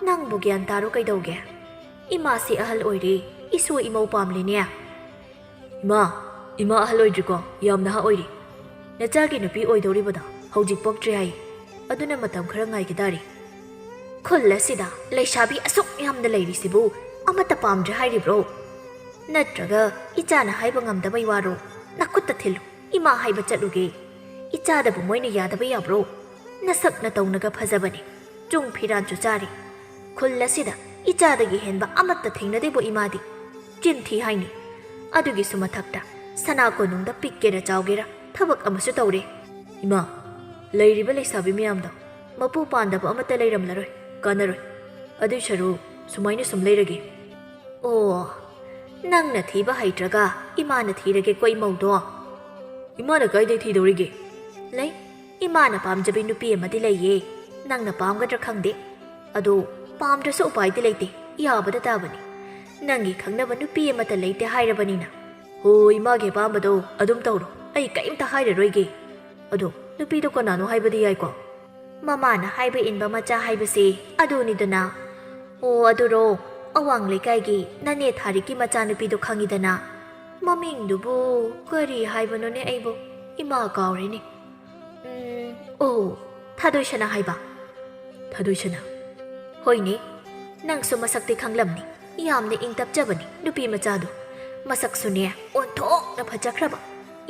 ꯅꯪꯕꯨ ꯒ꯭ꯌꯥꯟ ꯇꯥꯔꯣ ꯀꯩꯗꯧꯒꯦ? ꯏꯃꯥꯁꯤ ꯑꯍꯜ ꯑꯣꯏꯔꯦ, ꯏꯁꯨ ꯏꯃꯧ ꯄꯥꯝꯂꯤꯅꯦ꯫" "ꯏꯃꯥ, ꯏꯃꯥ ꯑꯍꯜ ꯑꯣꯏꯗ꯭ꯔꯤꯀꯣ, ꯌꯥꯝ ꯅꯍꯥ ꯑꯣꯏꯔꯤ꯫ ꯅꯆꯥꯒꯤ ꯅꯨꯄꯤ ꯑꯣꯏꯗꯧꯔꯤꯕꯗꯣ ꯍꯧꯖꯤꯛ ꯄꯣꯛꯇ꯭ꯔꯤ ꯍꯥꯏ, ꯑꯗꯨꯅ ꯃꯇꯝ ꯈꯔ ꯉꯥꯏꯒꯦ ꯇꯥꯔꯦ꯫" "ꯈꯨꯜ ꯑꯁꯤꯗ ꯂꯩꯁꯥꯕꯤ ꯑꯁꯨꯛ ꯌꯥꯝꯅ ꯂꯩꯔꯤꯁꯤꯕꯨ ꯑꯃꯠꯇ ꯄꯥꯝꯗ꯭ꯔꯦ ꯍꯥꯏꯔꯤꯕ꯭ꯔꯣ? ꯅꯠꯇ꯭ꯔꯒ ꯏꯆꯥꯅ ꯍꯥꯏꯕ ꯉꯝꯗꯕꯩ ꯋꯥꯔꯣ? ꯅꯈꯨꯠꯇ ꯊꯤꯜꯂꯨ, ꯏꯃꯥ ꯍꯥꯏꯕ ꯆꯠꯂꯨꯒꯦ꯫ ꯏꯆꯥꯗꯕꯨ ꯃꯣꯏꯅ ꯌꯥꯗꯕ ꯌꯥꯕ꯭ꯔꯣ? ꯅꯁꯛ ꯅꯇꯧꯅꯒ ꯐꯖꯕꯅꯦ, ꯆꯨꯡ ꯐꯤꯔꯥꯟꯁꯨ ꯆꯥꯔꯤ꯫ ꯈꯨꯜ ꯑꯁꯤꯗ ꯏꯆꯥꯗꯒꯤ ꯍꯦꯟꯕ ꯑꯃꯠꯇ ꯊꯦꯡꯅꯗꯦꯕꯨ ꯏꯃꯥꯗꯤ꯫ ꯆꯤꯟ ꯊꯤ ꯍꯥꯏꯅꯤ꯫ ꯑꯗꯨꯒꯤꯁꯨ ꯃꯊꯛꯇ ꯁꯅꯥ ꯀꯣꯅꯨꯡꯗ ꯄꯤꯛꯀꯦꯔꯥ ꯆꯥꯎꯒꯦꯔꯥ ꯊꯕꯛ ꯑꯃꯁꯨ ꯇꯧꯔꯦ꯫" "ꯏꯃꯥ, ꯂꯩꯔꯤꯕ ꯂꯩꯁꯥꯕꯤ ꯃꯌꯥꯝꯗꯣ ꯃꯄꯨ ꯄꯥꯟꯗꯕ ꯑꯃꯠꯇ ꯂꯩꯔꯝꯂꯔꯣꯏ, ꯀꯥꯟꯅꯔꯣꯏ꯫ ꯑꯗꯨꯏ ꯁꯔꯨꯛ ꯁꯨꯃꯥꯏꯅ ꯁꯨꯝ ꯂꯩꯔꯒꯦ꯫" "ꯑꯣ, ꯅꯪꯅ ꯊꯤꯕ ꯍꯩꯇ꯭ꯔꯒ ꯏꯃꯥꯅ ꯊꯤꯔꯒꯦꯀꯣ ꯏꯃꯧꯗꯣ꯫" "ꯏꯃꯥꯅ ꯀꯥꯏꯗꯩ ꯊꯤꯗꯧꯔꯤꯒꯦ?" "ꯂꯩ, ꯏꯃꯥꯅ ꯄꯥꯝꯖꯕꯤ ꯅꯨꯄꯤ ꯑꯃꯗꯤ ꯂꯩꯌꯦ, ꯅꯪꯅ ꯄꯥꯝꯒꯗ꯭ꯔꯥ ꯈꯪꯗꯦ꯫ ꯑꯗꯣ ꯄꯥꯝꯗ꯭ꯔꯁꯨ ꯎꯄꯥꯏꯗꯤ ꯂꯩꯇꯦ, ꯌꯥꯕꯗ ꯇꯥꯕꯅꯤ꯫ ꯅꯪꯒꯤ ꯈꯪꯅꯕ ꯅꯨꯄꯤ ꯑꯃꯠꯇ ꯂꯩꯇꯦ ꯍꯥꯏꯔꯕꯅꯤꯅ꯫" "ꯍꯣ, ꯏꯃꯥꯒꯤ ꯑꯄꯥꯝꯕꯗꯣ ꯑꯗꯨꯝ ꯇꯧꯔꯣ, ꯑꯩ ꯀꯔꯤꯝꯇ ꯍꯥꯏꯔꯔꯣꯏꯒꯦ꯫ ꯑꯗꯣ ꯅꯨꯄꯤꯗꯣ ꯀꯅꯥꯅꯣ ꯍꯥꯏꯕꯗꯤ ꯌꯥꯏꯀꯣ?" "ꯃꯃꯥꯅ ꯍꯥꯏꯕ ꯏꯟꯕ ꯃꯆꯥ ꯍꯥꯏꯕꯁꯦ ꯑꯗꯨꯅꯤꯗꯅ꯫" "ꯑꯣ, ꯑꯗꯨꯔꯣ, ꯑꯋꯥꯡ ꯂꯩꯀꯥꯏꯒꯤ ꯅꯅꯦ ꯊꯥꯔꯤꯛꯀꯤ ꯃꯆꯥꯅꯨꯄꯤꯗꯣ ꯈꯪꯉꯤꯗꯅ?" "ꯃꯃꯤꯡꯗꯨꯕꯨ ꯀꯔꯤ ꯍꯥꯏꯕꯅꯣꯅꯦ, ꯑꯩꯕꯨ ꯏꯃꯥ ꯀꯥꯎꯔꯦꯅꯦ꯫ ꯎꯝ, ꯑꯣ, ꯊꯥꯗꯣꯏꯁꯅꯥ ꯍꯥꯏꯕ꯫" "ꯊꯥꯗꯣꯏꯁꯅꯥ?" "ꯍꯣꯏꯅꯦ, ꯅꯪꯁꯨ ꯃꯁꯛꯇꯤ ꯈꯪꯂꯝꯅꯤ, ꯌꯥꯝꯅ ꯏꯪ ꯇꯞꯆꯕꯅꯤ ꯅꯨꯄꯤ ꯃꯆꯥꯗꯣ꯫ ꯃꯁꯛꯁꯨꯅꯦ ꯑꯣꯟꯊꯣꯛꯅ ꯐꯖꯈ꯭ꯔꯕ꯫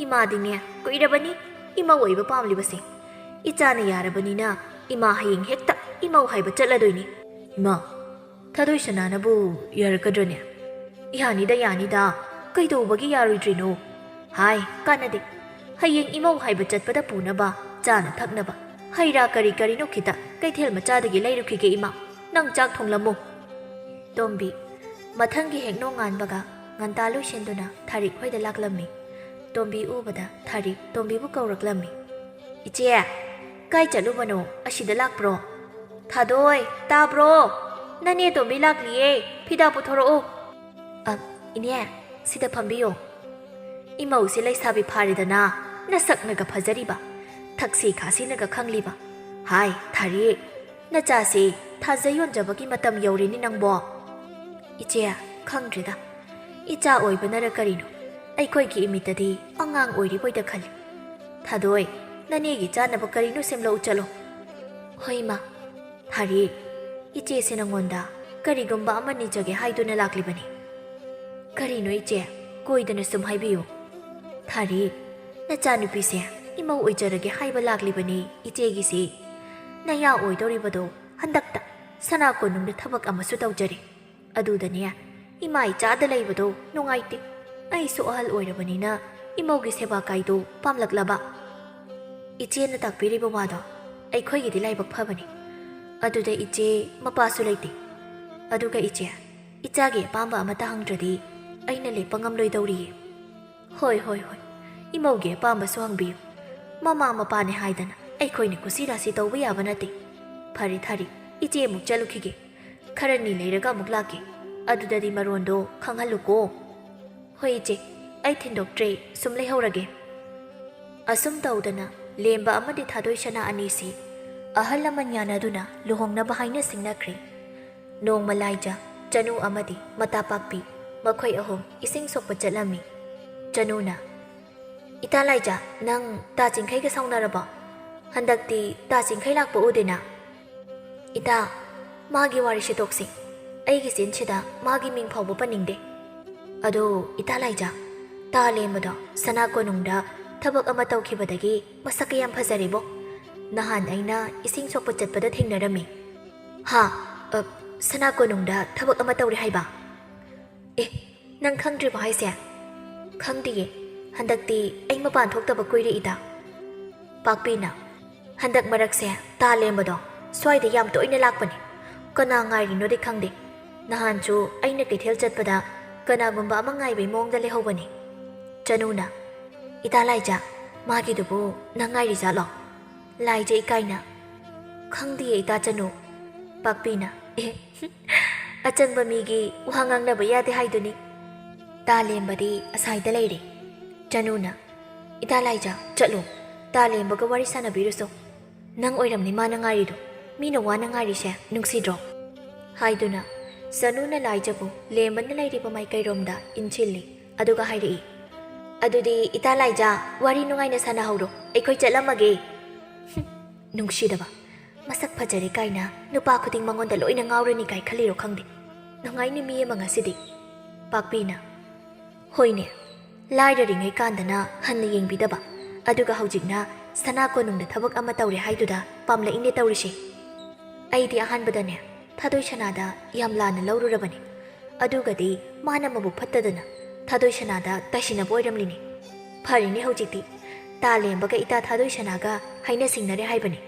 ꯏꯃꯥꯗꯤꯅꯦ ꯀꯨꯏꯔꯕꯅꯤ ꯏꯃꯧ ꯑꯣꯏꯕ ꯄꯥꯝꯂꯤꯕꯁꯦ꯫ ꯏꯆꯥꯅ ꯌꯥꯔꯕꯅꯤꯅ ꯏꯃꯥ ꯍꯌꯦꯡ ꯍꯦꯛꯇ ꯏꯃꯧ ꯍꯥꯏꯕ ꯆꯠꯂꯗꯣꯏꯅꯤ꯫" "ꯏꯃꯥ, ꯊꯥꯗꯣꯏꯁꯅꯥꯅꯕꯨ ꯌꯥꯔꯛꯀꯗ꯭ꯔꯅꯦ?" "ꯌꯥꯅꯤꯗ, ꯌꯥꯅꯤꯗ, ꯀꯩꯗꯧꯕꯒꯤ ꯌꯥꯔꯣꯏꯗ꯭ꯔꯤꯅꯣ?" "ꯍꯥꯏ, ꯀꯥꯟꯅꯗꯦ꯫ ꯍꯌꯦꯡ ꯏꯃꯧ ꯍꯥꯏꯕ ꯆꯠꯄꯗ ꯄꯨꯅꯕ ꯆꯥꯅ ꯊꯛꯅꯕ ꯍꯩ ꯔꯥ ꯀꯔꯤ ꯀꯔꯤꯅꯣ ꯈꯤꯇ ꯀꯩꯊꯦꯜ ꯃꯆꯥꯗꯒꯤ ꯂꯩꯔꯨꯈꯤꯒꯦ ꯏꯃꯥ꯫ ꯅꯪ ꯆꯥꯛ ꯊꯣꯡꯂꯝꯃꯨ꯫" ꯇꯣꯝꯕꯤ ꯃꯊꯪꯒꯤ ꯍꯦꯛ ꯅꯣꯡꯉꯥꯟꯕꯒ ꯉꯟꯇꯥ ꯂꯣꯏꯁꯤꯟꯗꯨꯅ ꯊꯥꯔꯤꯛ ꯍꯣꯏꯗ ꯂꯥꯛꯂꯝꯃꯤ꯫ ꯇꯣꯝꯕꯤ ꯎꯕꯗ ꯊꯥꯔꯤꯛ ꯇꯣꯝꯕꯤꯕꯨ ꯀꯧꯔꯛꯂꯝꯃꯤ꯫ "ꯏꯆꯦ, ꯀꯥꯏ ꯆꯠꯂꯨꯕꯅꯣ? ꯑꯁꯤꯗ ꯂꯥꯛꯄ꯭ꯔꯣ? ꯊꯥꯗꯣꯏ, ꯇꯥꯕ꯭ꯔꯣ? ꯅꯅꯦ ꯇꯣꯝꯕꯤ ꯂꯥꯛꯂꯤꯌꯦ, ꯐꯤꯗꯥ ꯄꯨꯊꯣꯔꯛꯎ꯫" "ꯑ, ꯏꯅꯦ, ꯁꯤꯗ ꯐꯝꯕꯤꯌꯣ꯫ ꯏꯃꯧꯁꯤ ꯂꯩꯁꯥꯕꯤ ꯐꯥꯔꯦꯗꯅ, ꯅꯁꯛꯅꯒ ꯐꯖꯔꯤꯕ, ꯊꯛꯁꯤ ꯈꯥꯁꯤꯅꯒ ꯈꯪꯂꯤꯕ꯫ ꯍꯥꯏ, ꯊꯥꯔꯤ, ꯅꯆꯥꯁꯤ ꯊꯥꯖ ꯌꯣꯟꯖꯕꯒꯤ ꯃꯇꯝ ꯌꯧꯔꯦꯅꯤ ꯅꯪꯕꯣ꯫ ꯏꯆꯦ, ꯈꯪꯗ꯭ꯔꯦꯗ꯫ ꯏꯆꯥ ꯑꯣꯏꯕꯅꯔ ꯀꯔꯤꯅꯣ, ꯑꯩꯈꯣꯏꯒꯤ ꯏꯃꯤꯠꯇꯗꯤ ꯑꯉꯥꯡ ꯑꯣꯏꯔꯤꯕꯣꯏꯗ ꯈꯜꯂꯤ꯫ ꯊꯥꯗꯣꯏ, ꯅꯅꯦꯒꯤ ꯆꯥꯅꯕ ꯀꯔꯤꯅꯣ ꯁꯦꯝꯂꯛꯎ ꯆꯠꯂꯣ꯫ ꯍꯣꯏ, ꯏꯃꯥ꯫ ꯊꯥꯔꯤ, ꯏꯆꯦꯁꯦ ꯅꯉꯣꯟꯗ ꯀꯔꯤꯒꯨꯝꯕ ꯑꯃ ꯅꯤꯖꯒꯦ ꯍꯥꯏꯗꯨꯅ ꯂꯥꯛꯂꯤꯕꯅꯤ꯫ ꯀꯔꯤꯅꯣ ꯏꯆꯦ? ꯀꯣꯏꯗꯅ ꯁꯨꯝ ꯍꯥꯏꯕꯤꯌꯨ꯫ ꯊꯥꯔꯤ, ꯅꯆꯥꯅꯨꯄꯤꯁꯦ ꯏꯃꯧ ꯑꯣꯏꯖꯔꯒꯦ ꯍꯥꯏꯕ ꯂꯥꯛꯂꯤꯕꯅꯤ ꯏꯆꯦꯒꯤꯁꯤ꯫ ꯅꯌꯥ ꯑꯣꯏꯗꯧꯔꯤꯕꯗꯣ ꯍꯟꯗꯛꯇ ꯁꯅꯥ ꯀꯣꯅꯨꯡꯗ ꯊꯕꯛ ꯑꯃꯁꯨ ꯇꯧꯖꯔꯦ꯫ ꯑꯗꯨꯗꯅꯦ, ꯏꯃꯥ ꯏꯆꯥꯗ ꯂꯩꯕꯗꯣ ꯅꯨꯡꯉꯥꯏꯇꯦ꯫ ꯑꯩꯁꯨ ꯑꯍꯜ ꯑꯣꯏꯔꯕꯅꯤꯅ ꯏꯃꯧꯒꯤ ꯁꯦꯕꯥ ꯀꯥꯏꯗꯣ ꯄꯥꯝꯂꯛꯂꯕ꯫ ꯏꯆꯦꯅ ꯇꯥꯛꯄꯤꯔꯤꯕ ꯋꯥꯗꯣ ꯑꯩꯈꯣꯏꯒꯤꯗꯤ ꯂꯥꯏꯕꯛ ꯐꯕꯅꯤ꯫ ꯑꯗꯨꯗ ꯏꯆꯦ ꯃꯄꯥꯁꯨ ꯂꯩꯇꯦ꯫ ꯑꯗꯨꯒ ꯏꯆꯦ, ꯏꯆꯥꯒꯤ ꯑꯄꯥꯝꯕ ꯑꯃꯠꯇ ꯍꯪꯗ꯭ꯔꯗꯤ ꯑꯩꯅ ꯂꯦꯞꯄ ꯉꯝꯂꯣꯏꯗꯧꯔꯤꯌꯦ꯫ ꯍꯣꯏ, ꯍꯣꯏ, ꯍꯣꯏ꯫ ꯏꯃꯧꯒꯤ ꯑꯄꯥꯝꯕꯁꯨ ꯍꯪꯕꯤꯌꯨ꯫ ꯃꯃꯥ ꯃꯄꯥꯅꯦ ꯍꯥꯏꯗꯅ ꯑꯩꯈꯣꯏꯅ ꯀꯨꯁꯤ ꯔꯥꯁꯤ ꯇꯧꯕ ꯌꯥꯕ ꯅꯠꯇꯦ꯫ ꯐꯔꯦ, ꯊꯥꯔꯤ, ꯏꯆꯦ ꯑꯃꯨꯛ ꯆꯠꯂꯨꯈꯤꯒꯦ꯫ ꯈꯔꯅꯤ ꯂꯩꯔꯒ ꯑꯃꯨꯛ ꯂꯥꯛꯀꯦ꯫ ꯑꯗꯨꯗꯗꯤ ꯃꯔꯣꯟꯗꯣ ꯈꯪꯍꯜꯂꯨꯀꯣ꯫ ꯍꯣꯏ, ꯏꯆꯦ, ꯑꯩ ꯊꯤꯟꯗꯣꯛꯇ꯭ꯔꯦ, ꯁꯨꯝ ꯂꯩꯍꯧꯔꯒꯦ꯫ ꯑꯁꯨꯝ ꯇꯧꯗꯅ ꯂꯦꯝꯕ ꯑꯃꯗꯤ ꯊꯥꯗꯣꯏ ꯁꯅꯥ ꯑꯅꯤꯁꯤ ꯑꯍꯜ ꯂꯃꯟ ꯌꯥꯅꯗꯨꯅ ꯂꯨꯍꯣꯡꯅꯕ ꯍꯥꯏꯅ ꯁꯤꯡꯅꯈ꯭ꯔꯦ꯫ ꯅꯣꯡꯃ ꯂꯥꯏꯖ, ꯆꯅꯨ ꯑꯃꯗꯤ ꯃꯇꯥ ꯄꯥꯛꯄꯤ, ꯃꯈꯣꯏ ꯑꯍꯨꯝ ꯏꯁꯤꯡ ꯁꯣꯛꯄ ꯆꯠꯂꯝꯃꯤ꯫ ꯆꯅꯨꯅ, "ꯏꯇꯥ ꯂꯥꯏꯖ, ꯅꯪ ꯇꯥ ꯆꯤꯡꯈꯩꯒ ꯁꯥꯎꯅꯔꯕꯣ? ꯍꯟꯗꯛꯇꯤ ꯇꯥ ꯆꯤꯡꯈꯩ ꯂꯥꯛꯄ ꯎꯗꯦꯅ?" "ꯏꯇꯥ, ꯃꯥꯒꯤ ꯋꯥꯔꯤꯁꯤ ꯇꯣꯛꯁꯤ꯫ ꯑꯩꯒꯤ ꯆꯤꯟꯁꯤꯗ ꯃꯥꯒꯤ ꯃꯤꯡ ꯐꯥꯎꯕ ꯄꯟꯅꯤꯡꯗꯦ꯫ ꯑꯗꯣ ꯏꯇꯥ ꯂꯥꯏꯖ, ꯇꯥ ꯂꯦꯝꯕꯗꯣ ꯁꯅꯥ ꯀꯣꯅꯨꯡꯗ ꯊꯕꯛ ꯑꯃ ꯇꯧꯈꯤꯕꯗꯒꯤ ꯃꯁꯛꯀ ꯌꯥꯝ ꯐꯖꯔꯦꯕꯣ꯫ ꯅꯍꯥꯟ ꯑꯩꯅ ꯏꯁꯤꯡ ꯁꯣꯛꯄ ꯆꯠꯄꯗ ꯊꯦꯡꯅꯔꯝꯃꯤ꯫" "ꯍꯥ? ꯑ, ꯁꯅꯥ ꯀꯣꯅꯨꯡꯗ ꯊꯕꯛ ꯑꯃ ꯇꯧꯔꯦ ꯍꯥꯏꯕ?" "ꯑꯦ, ꯅꯪ ꯈꯪꯗ꯭ꯔꯤꯕꯣ ꯍꯥꯏꯁꯦ?" "ꯈꯪꯗꯤꯌꯦ꯫ ꯍꯟꯗꯛꯇꯤ ꯑꯩ ꯃꯄꯥꯟ ꯊꯣꯛꯇꯕ ꯀꯨꯏꯔꯦ ꯏꯇꯥ꯫" ꯄꯥꯛꯄꯤꯅ, "ꯍꯟꯗꯛ ꯃꯔꯛꯁꯦ ꯇꯥ ꯂꯦꯝꯕꯗꯣ ꯁ꯭ꯋꯥꯏꯗ ꯌꯥꯝ ꯇꯣꯏꯅ ꯂꯥꯛꯄꯅꯦ꯫ ꯀꯅꯥ ꯉꯥꯏꯔꯤꯅꯣꯗꯤ ꯈꯪꯗꯦ꯫ ꯅꯍꯥꯟꯁꯨ ꯑꯩꯅ ꯀꯩꯊꯦꯜ ꯆꯠꯄꯗ ꯀꯅꯥꯒꯨꯝꯕ ꯑꯃ ꯉꯥꯏꯕꯩ ꯃꯑꯣꯡꯗ ꯂꯩꯍꯧꯕꯅꯦ꯫" ꯆꯅꯨꯅ, "ꯏꯇꯥ ꯂꯥꯏꯖ, ꯃꯥꯒꯤꯗꯨꯕꯨ ꯅꯪ ꯉꯥꯏꯔꯤꯖꯥꯠꯂꯣ?" ꯂꯥꯏꯖ ꯏꯀꯥꯏꯅ, "ꯈꯪꯗꯤꯌꯦ ꯏꯇꯥ ꯆꯅꯨ꯫" ꯄꯥꯛꯄꯤꯅ, "ꯑꯦ, ꯑꯆꯪꯕ ꯃꯤꯒꯤ ꯋꯥ ꯉꯥꯡꯅꯕ ꯌꯥꯗꯦ ꯍꯥꯏꯗꯨꯅꯤ꯫" ꯇꯥꯂꯦꯝꯕꯗꯤ ꯑꯁꯥꯏꯗ ꯂꯩꯔꯦ꯫ ꯆꯅꯨꯅ, "ꯏꯇꯥ ꯂꯥꯏꯖꯥ, ꯆꯠꯂꯣ꯫ ꯇꯥꯂꯦꯝꯕꯒ ꯋꯥꯔꯤ ꯁꯥꯟꯅꯕꯤꯔꯨꯁꯣ꯫ ꯅꯪ ꯑꯣꯏꯔꯝꯅꯤ ꯃꯥꯅ ꯉꯥꯏꯔꯤꯗꯣ꯫ ꯃꯤꯅ ꯋꯥꯅ ꯉꯥꯏꯔꯤꯁꯦ ꯅꯨꯡꯁꯤꯗ꯭ꯔꯣ?" ꯍꯥꯏꯗꯨꯅ ꯆꯅꯨꯅ ꯂꯥꯏꯖꯕꯨ ꯂꯦꯝꯕꯅ ꯂꯩꯔꯤꯕ ꯃꯥꯏꯀꯩꯔꯣꯝꯗ ꯏꯟꯁꯤꯜꯂꯤ꯫ ꯑꯗꯨꯒ ꯍꯥꯏꯔꯛꯏ, "ꯑꯗꯨꯗꯤ ꯏꯇꯥ ꯂꯥꯏꯖꯥ, ꯋꯥꯔꯤ ꯅꯨꯡꯉꯥꯏꯅ ꯁꯥꯟꯅꯍꯧꯔꯣ, ꯑꯩꯈꯣꯏ ꯆꯠꯂꯝꯃꯒꯦ꯫" ꯍꯨꯝ, ꯅꯨꯡꯁꯤꯗꯕ꯫ ꯃꯁꯛ ꯐꯖꯔꯦ ꯀꯥꯏꯅ ꯅꯨꯄꯥ ꯈꯨꯗꯤꯡ ꯃꯉꯣꯟꯗ ꯂꯣꯏꯅ ꯉꯥꯎꯔꯅꯤ ꯀꯥꯏ ꯈꯜꯂꯤꯔꯣ ꯈꯪꯗꯦ꯫ ꯅꯨꯡꯉꯥꯏꯅꯤ ꯃꯤ ꯑꯃ ꯉꯁꯤꯗꯤ꯫ ꯄꯥꯛꯄꯤꯅ, "ꯍꯣꯏꯅꯦ, ꯂꯥꯏꯔꯔꯤꯉꯩ ꯀꯥꯟꯗꯅ ꯍꯟꯅ ꯌꯦꯡꯕꯤꯗꯕ, ꯑꯗꯨꯒ ꯍꯧꯖꯤꯛꯅ ꯁꯅꯥ ꯀꯣꯅꯨꯡꯗ ꯊꯕꯛ ꯑꯃ ꯇꯧꯔꯦ ꯍꯥꯏꯗꯨꯗ ꯄꯥꯝꯂꯛꯏꯅꯦ ꯇꯧꯔꯤꯁꯦ꯫ ꯑꯩꯗꯤ ꯑꯍꯥꯟꯕꯗꯅꯦ ꯊꯥꯗꯣꯏ ꯁꯅꯥꯗ ꯌꯥꯝ ꯂꯥꯟꯅ ꯂꯧꯔꯨꯔꯕꯅꯤ꯫ ꯑꯗꯨꯒꯗꯤ ꯃꯥꯅ ꯃꯕꯨꯛ ꯐꯠꯇꯗꯅ ꯊꯥꯗꯣꯏ ꯁꯅꯥꯗ ꯇꯥꯏꯁꯤꯟꯅꯕ ꯑꯣꯏꯔꯝꯂꯤꯅꯦ꯫ ꯐꯔꯤꯅꯦ ꯍꯧꯖꯤꯛꯇꯤ ꯇꯥꯂꯦꯝꯕꯒ ꯏꯇꯥ ꯊꯥꯗꯣꯏ ꯁꯅꯥꯒ ꯍꯥꯏꯅ ꯁꯤꯡꯅꯔꯦ ꯍꯥꯏꯕꯅꯤ꯫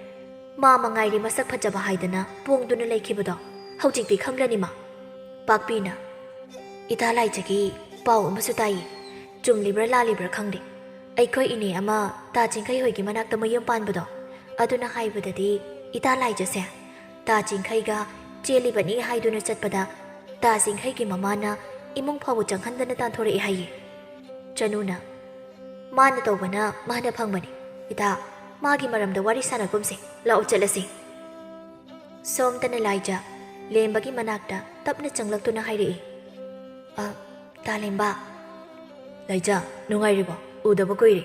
ꯃꯥ ꯃꯉꯥꯏꯔꯦ ꯃꯁꯛ ꯐꯖꯕ ꯍꯥꯏꯗꯅ ꯄꯣꯡꯗꯨꯅ ꯂꯩꯈꯤꯕꯗꯣ꯫ ꯍꯧꯖꯤꯛꯇꯤ ꯈꯪꯂꯅꯤ ꯃꯥ꯫" ꯄꯥꯛꯄꯤꯅ, "ꯏꯇꯥ ꯂꯥꯏꯖꯒꯤ ꯄꯥꯎ ꯑꯃꯁꯨ ꯇꯥꯏꯌꯦ꯫ ꯆꯨꯝꯂꯤꯕ꯭ꯔꯥ ꯂꯥꯜꯂꯤꯕ꯭ꯔꯥ ꯈꯪꯗꯦ꯫ ꯑꯩꯈꯣꯏ ꯏꯅꯦ ꯑꯃ ꯇꯥ ꯆꯤꯡꯈꯩ ꯍꯣꯏꯒꯤ ꯃꯅꯥꯛꯇ ꯃꯌꯨꯝ ꯄꯥꯟꯕꯗꯣ, ꯑꯗꯨꯅ ꯍꯥꯏꯕꯗꯗꯤ ꯏꯇꯥ ꯂꯥꯏꯖꯁꯦ ꯇꯥ ꯆꯤꯡꯈꯩꯒ ꯆꯦꯜꯂꯤꯕꯅꯤ ꯍꯥꯏꯗꯨꯅ ꯆꯠꯄꯗ ꯇꯥ ꯆꯤꯡꯈꯩꯒꯤ ꯃꯃꯥꯅ ꯏꯃꯨꯡ ꯐꯥꯎꯕ ꯆꯪꯍꯟꯗꯅ ꯇꯥꯟꯊꯣꯔꯛꯑꯦ ꯍꯥꯏꯌꯦ꯫" ꯆꯅꯨꯅ, "ꯃꯥꯅ ꯇꯧꯕꯅ ꯃꯥꯅ ꯐꯪꯕꯅꯤ꯫ ꯏꯇꯥ, ꯃꯥꯒꯤ ꯃꯔꯝꯗ ꯋꯥꯔꯤ ꯁꯥꯟꯅꯒꯨꯝꯁꯦ꯫ ꯂꯥꯛꯑꯣ ꯆꯠꯂꯁꯤ꯫" ꯁꯣꯝꯗꯅ ꯂꯥꯏꯖ ꯂꯦꯝꯕꯒꯤ ꯃꯅꯥꯛꯇ ꯇꯞꯅ ꯆꯪꯂꯛꯇꯨꯅ ꯍꯥꯏꯔꯛꯏ, "ꯑ, ꯇꯥꯂꯦꯝꯕ꯫" "ꯂꯥꯏꯖ, ꯅꯨꯡꯉꯥꯏꯔꯤꯕꯣ? ꯎꯗꯕ ꯀꯨꯏꯔꯦ꯫"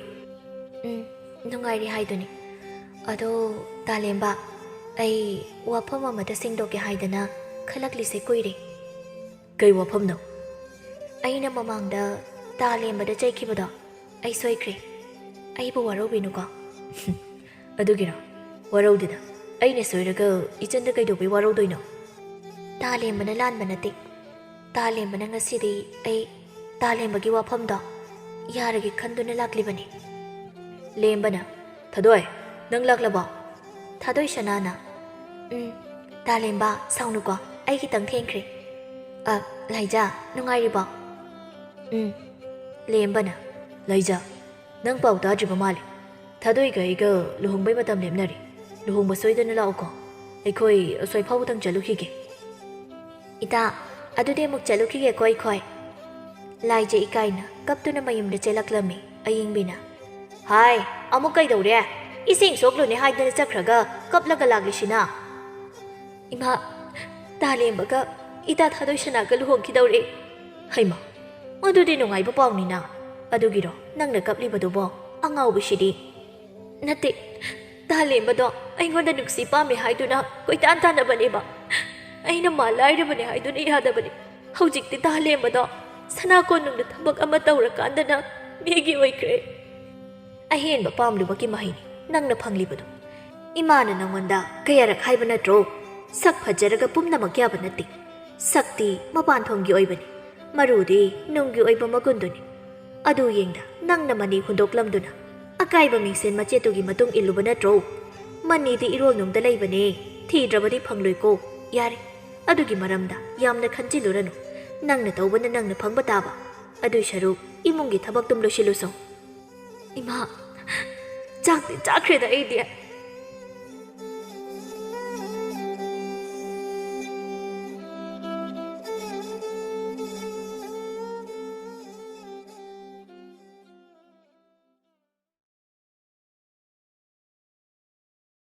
"ꯎꯝ, ꯅꯨꯡꯉꯥꯏꯔꯤ ꯍꯥꯏꯗꯨꯅꯤ꯫ ꯑꯗꯣ ꯇꯥꯂꯦꯝꯕ, ꯑꯩ ꯋꯥꯐꯝ ꯑꯃꯇ ꯁꯦꯡꯗꯣꯛꯀꯦ ꯍꯥꯏꯗꯅ ꯈꯜꯂꯛꯂꯤꯁꯦ ꯀꯨꯏꯔꯦ꯫" "ꯀꯩ ꯋꯥꯐꯝꯅꯣ?" "ꯑꯩꯅ ꯃꯃꯥꯡꯗ ꯇꯥꯂꯦꯝꯕꯗ ꯆꯩꯈꯤꯕꯗꯣ ꯑꯩ ꯁꯣꯏꯈ꯭ꯔꯦ꯫ ꯑꯩꯕꯨ ꯋꯥꯔꯧꯕꯤꯅꯨꯀꯣ꯫" "ꯑꯗꯨꯒꯤꯔꯣ? ꯋꯥꯔꯧꯗꯦꯗ꯫ ꯑꯩꯅ ꯁꯣꯏꯔꯒ ꯏꯆꯟꯗ ꯀꯩꯗꯧꯕꯩ ꯋꯥꯔꯧꯗꯣꯏꯅꯣ?" "ꯇꯥꯂꯦꯝꯕꯅ ꯂꯥꯟꯕ ꯅꯠꯇꯦ꯫ ꯇꯥꯂꯦꯝꯕꯅ ꯉꯁꯤꯗꯤ ꯑꯩ ꯇꯥꯂꯦꯝꯕꯒꯤ ꯋꯥꯐꯝꯗꯣ ꯌꯥꯔꯒꯦ ꯈꯟꯗꯨꯅ ꯂꯥꯛꯂꯤꯕꯅꯤ꯫" ꯂꯦꯝꯕꯅ, "ꯊꯥꯗꯣꯏ, ꯅꯪ ꯂꯥꯛꯂꯕꯣ?" ꯊꯥꯗꯣꯏ ꯁꯅꯥꯅ, "ꯎꯝ, ꯇꯥꯂꯦꯝꯕ, ꯁꯥꯎꯅꯨꯀꯣ, ꯑꯩ ꯈꯤꯇꯪ ꯊꯦꯡꯈ꯭ꯔꯦ꯫ ꯑ, ꯂꯥꯏꯖꯥ, ꯅꯨꯡꯉꯥꯏꯔꯤꯕꯣ?" "ꯎꯝ꯫" ꯂꯦꯝꯕꯅ, "ꯂꯥꯏꯖꯥ, ꯅꯪ ꯄꯥꯎ ꯇꯥꯗ꯭ꯔꯤꯕ ꯃꯥꯜꯂꯦ꯫ ꯊꯥꯗꯣꯏꯒ ꯑꯩꯒ ꯂꯨꯍꯣꯡꯕꯩ ꯃꯇꯝ ꯂꯦꯞꯅꯔꯦ꯫ ꯂꯨꯍꯣꯡꯕ ꯁꯣꯏꯗꯅ ꯂꯥꯛꯎꯀꯣ꯫ ꯑꯩꯈꯣꯏ ꯑꯁ꯭ꯋꯥꯏ ꯐꯥꯎꯕꯗꯪ ꯆꯠꯂꯨꯈꯤꯒꯦ꯫" "ꯏꯇꯥ, ꯑꯗꯨꯗꯤ ꯑꯃꯨꯛ ꯆꯠꯂꯨꯈꯤꯒꯦꯀꯣ ꯑꯩꯈꯣꯏ꯫" ꯂꯥꯏꯖ ꯏꯀꯥꯏꯅ ꯀꯞꯇꯨꯅ ꯃꯌꯨꯝꯗ ꯆꯦꯜꯂꯛꯂꯝꯃꯤ꯫ ꯑꯌꯤꯡꯕꯤꯅ, "ꯍꯥꯏ, ꯑꯃꯨꯛ ꯀꯩꯗꯧꯔꯦ? ꯏꯁꯤꯡ ꯁꯣꯛꯂꯨꯅꯦ ꯍꯥꯏꯗꯅ ꯆꯠꯈ꯭ꯔꯒ ꯀꯞꯂꯒ ꯂꯥꯛꯂꯤꯁꯤꯅ?" "ꯏꯃꯥ, ꯇꯥꯂꯦꯝꯕꯒ ꯏꯇꯥ ꯊꯥꯗꯣꯏ ꯁꯅꯥꯒ ꯂꯨꯍꯣꯡꯈꯤꯗꯧꯔꯦ꯫" "ꯍꯩꯃꯥ, ꯑꯗꯨꯗꯤ ꯅꯨꯡꯉꯥꯏꯕ ꯄꯥꯎꯅꯤꯅ꯫ ꯑꯗꯨꯒꯤꯔꯣ ꯅꯪꯅ ꯀꯞꯂꯤꯕꯗꯨꯕꯣ, ꯑꯉꯥꯎꯕꯤꯁꯤꯗꯤ?" "ꯅꯠꯇꯦ, ꯇꯥꯂꯦꯝꯕꯗꯣ ꯑꯩꯉꯣꯟꯗ ꯅꯨꯡꯁꯤ ꯄꯥꯝꯃꯦ ꯍꯥꯏꯗꯨꯅ ꯀꯣꯏꯇꯥꯟ ꯇꯥꯟꯅꯕꯅꯦꯕ꯫ ꯑꯩꯅ ꯃꯥ ꯂꯥꯏꯔꯕꯅꯦ ꯍꯥꯏꯗꯨꯅ ꯌꯥꯗꯕꯅꯦ꯫ ꯍꯧꯖꯤꯛꯇꯤ ꯇꯥꯂꯦꯝꯕꯗꯣ ꯁꯅꯥ ꯀꯣꯅꯨꯡꯗ ꯊꯕꯛ ꯑꯃ ꯇꯧꯔꯀꯥꯟꯗꯅ ꯃꯤꯒꯤ ꯑꯣꯏꯈ꯭ꯔꯦ꯫" "ꯑꯍꯦꯟꯕ ꯄꯥꯝꯂꯨꯕꯒꯤ ꯃꯍꯩꯅꯤ ꯅꯪꯅ ꯐꯪꯂꯤꯕꯗꯣ꯫ ꯏꯃꯥꯅ ꯅꯪꯉꯣꯟꯗ ꯀꯌꯥꯔꯛ ꯍꯥꯏꯕ ꯅꯠꯇ꯭ꯔꯣ? ꯁꯛ ꯐꯖꯔꯒ ꯄꯨꯝꯅꯃꯛ ꯌꯥꯕ ꯅꯠꯇꯦ꯫ ꯁꯛꯇꯤ ꯃꯄꯥꯟ ꯊꯣꯡꯒꯤ ꯑꯣꯏꯕꯅꯤ, ꯃꯔꯨꯗꯤ ꯅꯨꯡꯒꯤ ꯑꯣꯏꯕ ꯃꯒꯨꯟꯗꯨꯅꯤ꯫ ꯑꯗꯨ ꯌꯦꯡꯗ ꯅꯪꯅ ꯃꯅꯤ ꯍꯨꯟꯗꯣꯛꯂꯝꯗꯨꯅ ꯑꯀꯥꯏꯕ ꯃꯤꯡꯁꯦꯟ ꯃꯆꯦꯠꯇꯨꯒꯤ ꯃꯇꯨꯡ ꯏꯜꯂꯨꯕ ꯅꯠꯇ꯭ꯔꯣ? ꯃꯅꯤꯗꯤ ꯏꯔꯣꯜꯅꯨꯡꯗ ꯂꯩꯕꯅꯦ, ꯊꯤꯗ꯭ꯔꯕꯗꯤ ꯐꯪꯂꯣꯏꯀꯣ꯫ ꯌꯥꯔꯦ, ꯑꯗꯨꯒꯤ ꯃꯔꯝꯗ ꯌꯥꯝꯅ ꯈꯟꯖꯤꯜꯂꯨꯔꯅꯨ꯫ ꯅꯪꯅ ꯇꯧꯕꯅ ꯅꯪꯅ ꯐꯪꯕ ꯇꯥꯕ꯫ ꯑꯗꯨꯏ ꯁꯔꯨꯛ ꯏꯃꯨꯡꯒꯤ ꯊꯕꯛꯇꯨꯝ ꯂꯣꯏꯁꯤꯜꯂꯨꯁꯣ꯫" "ꯏꯃꯥ, ꯆꯥꯛꯇꯤ ꯆꯥꯈ꯭ꯔꯦꯗ ꯑꯩꯗꯤ꯫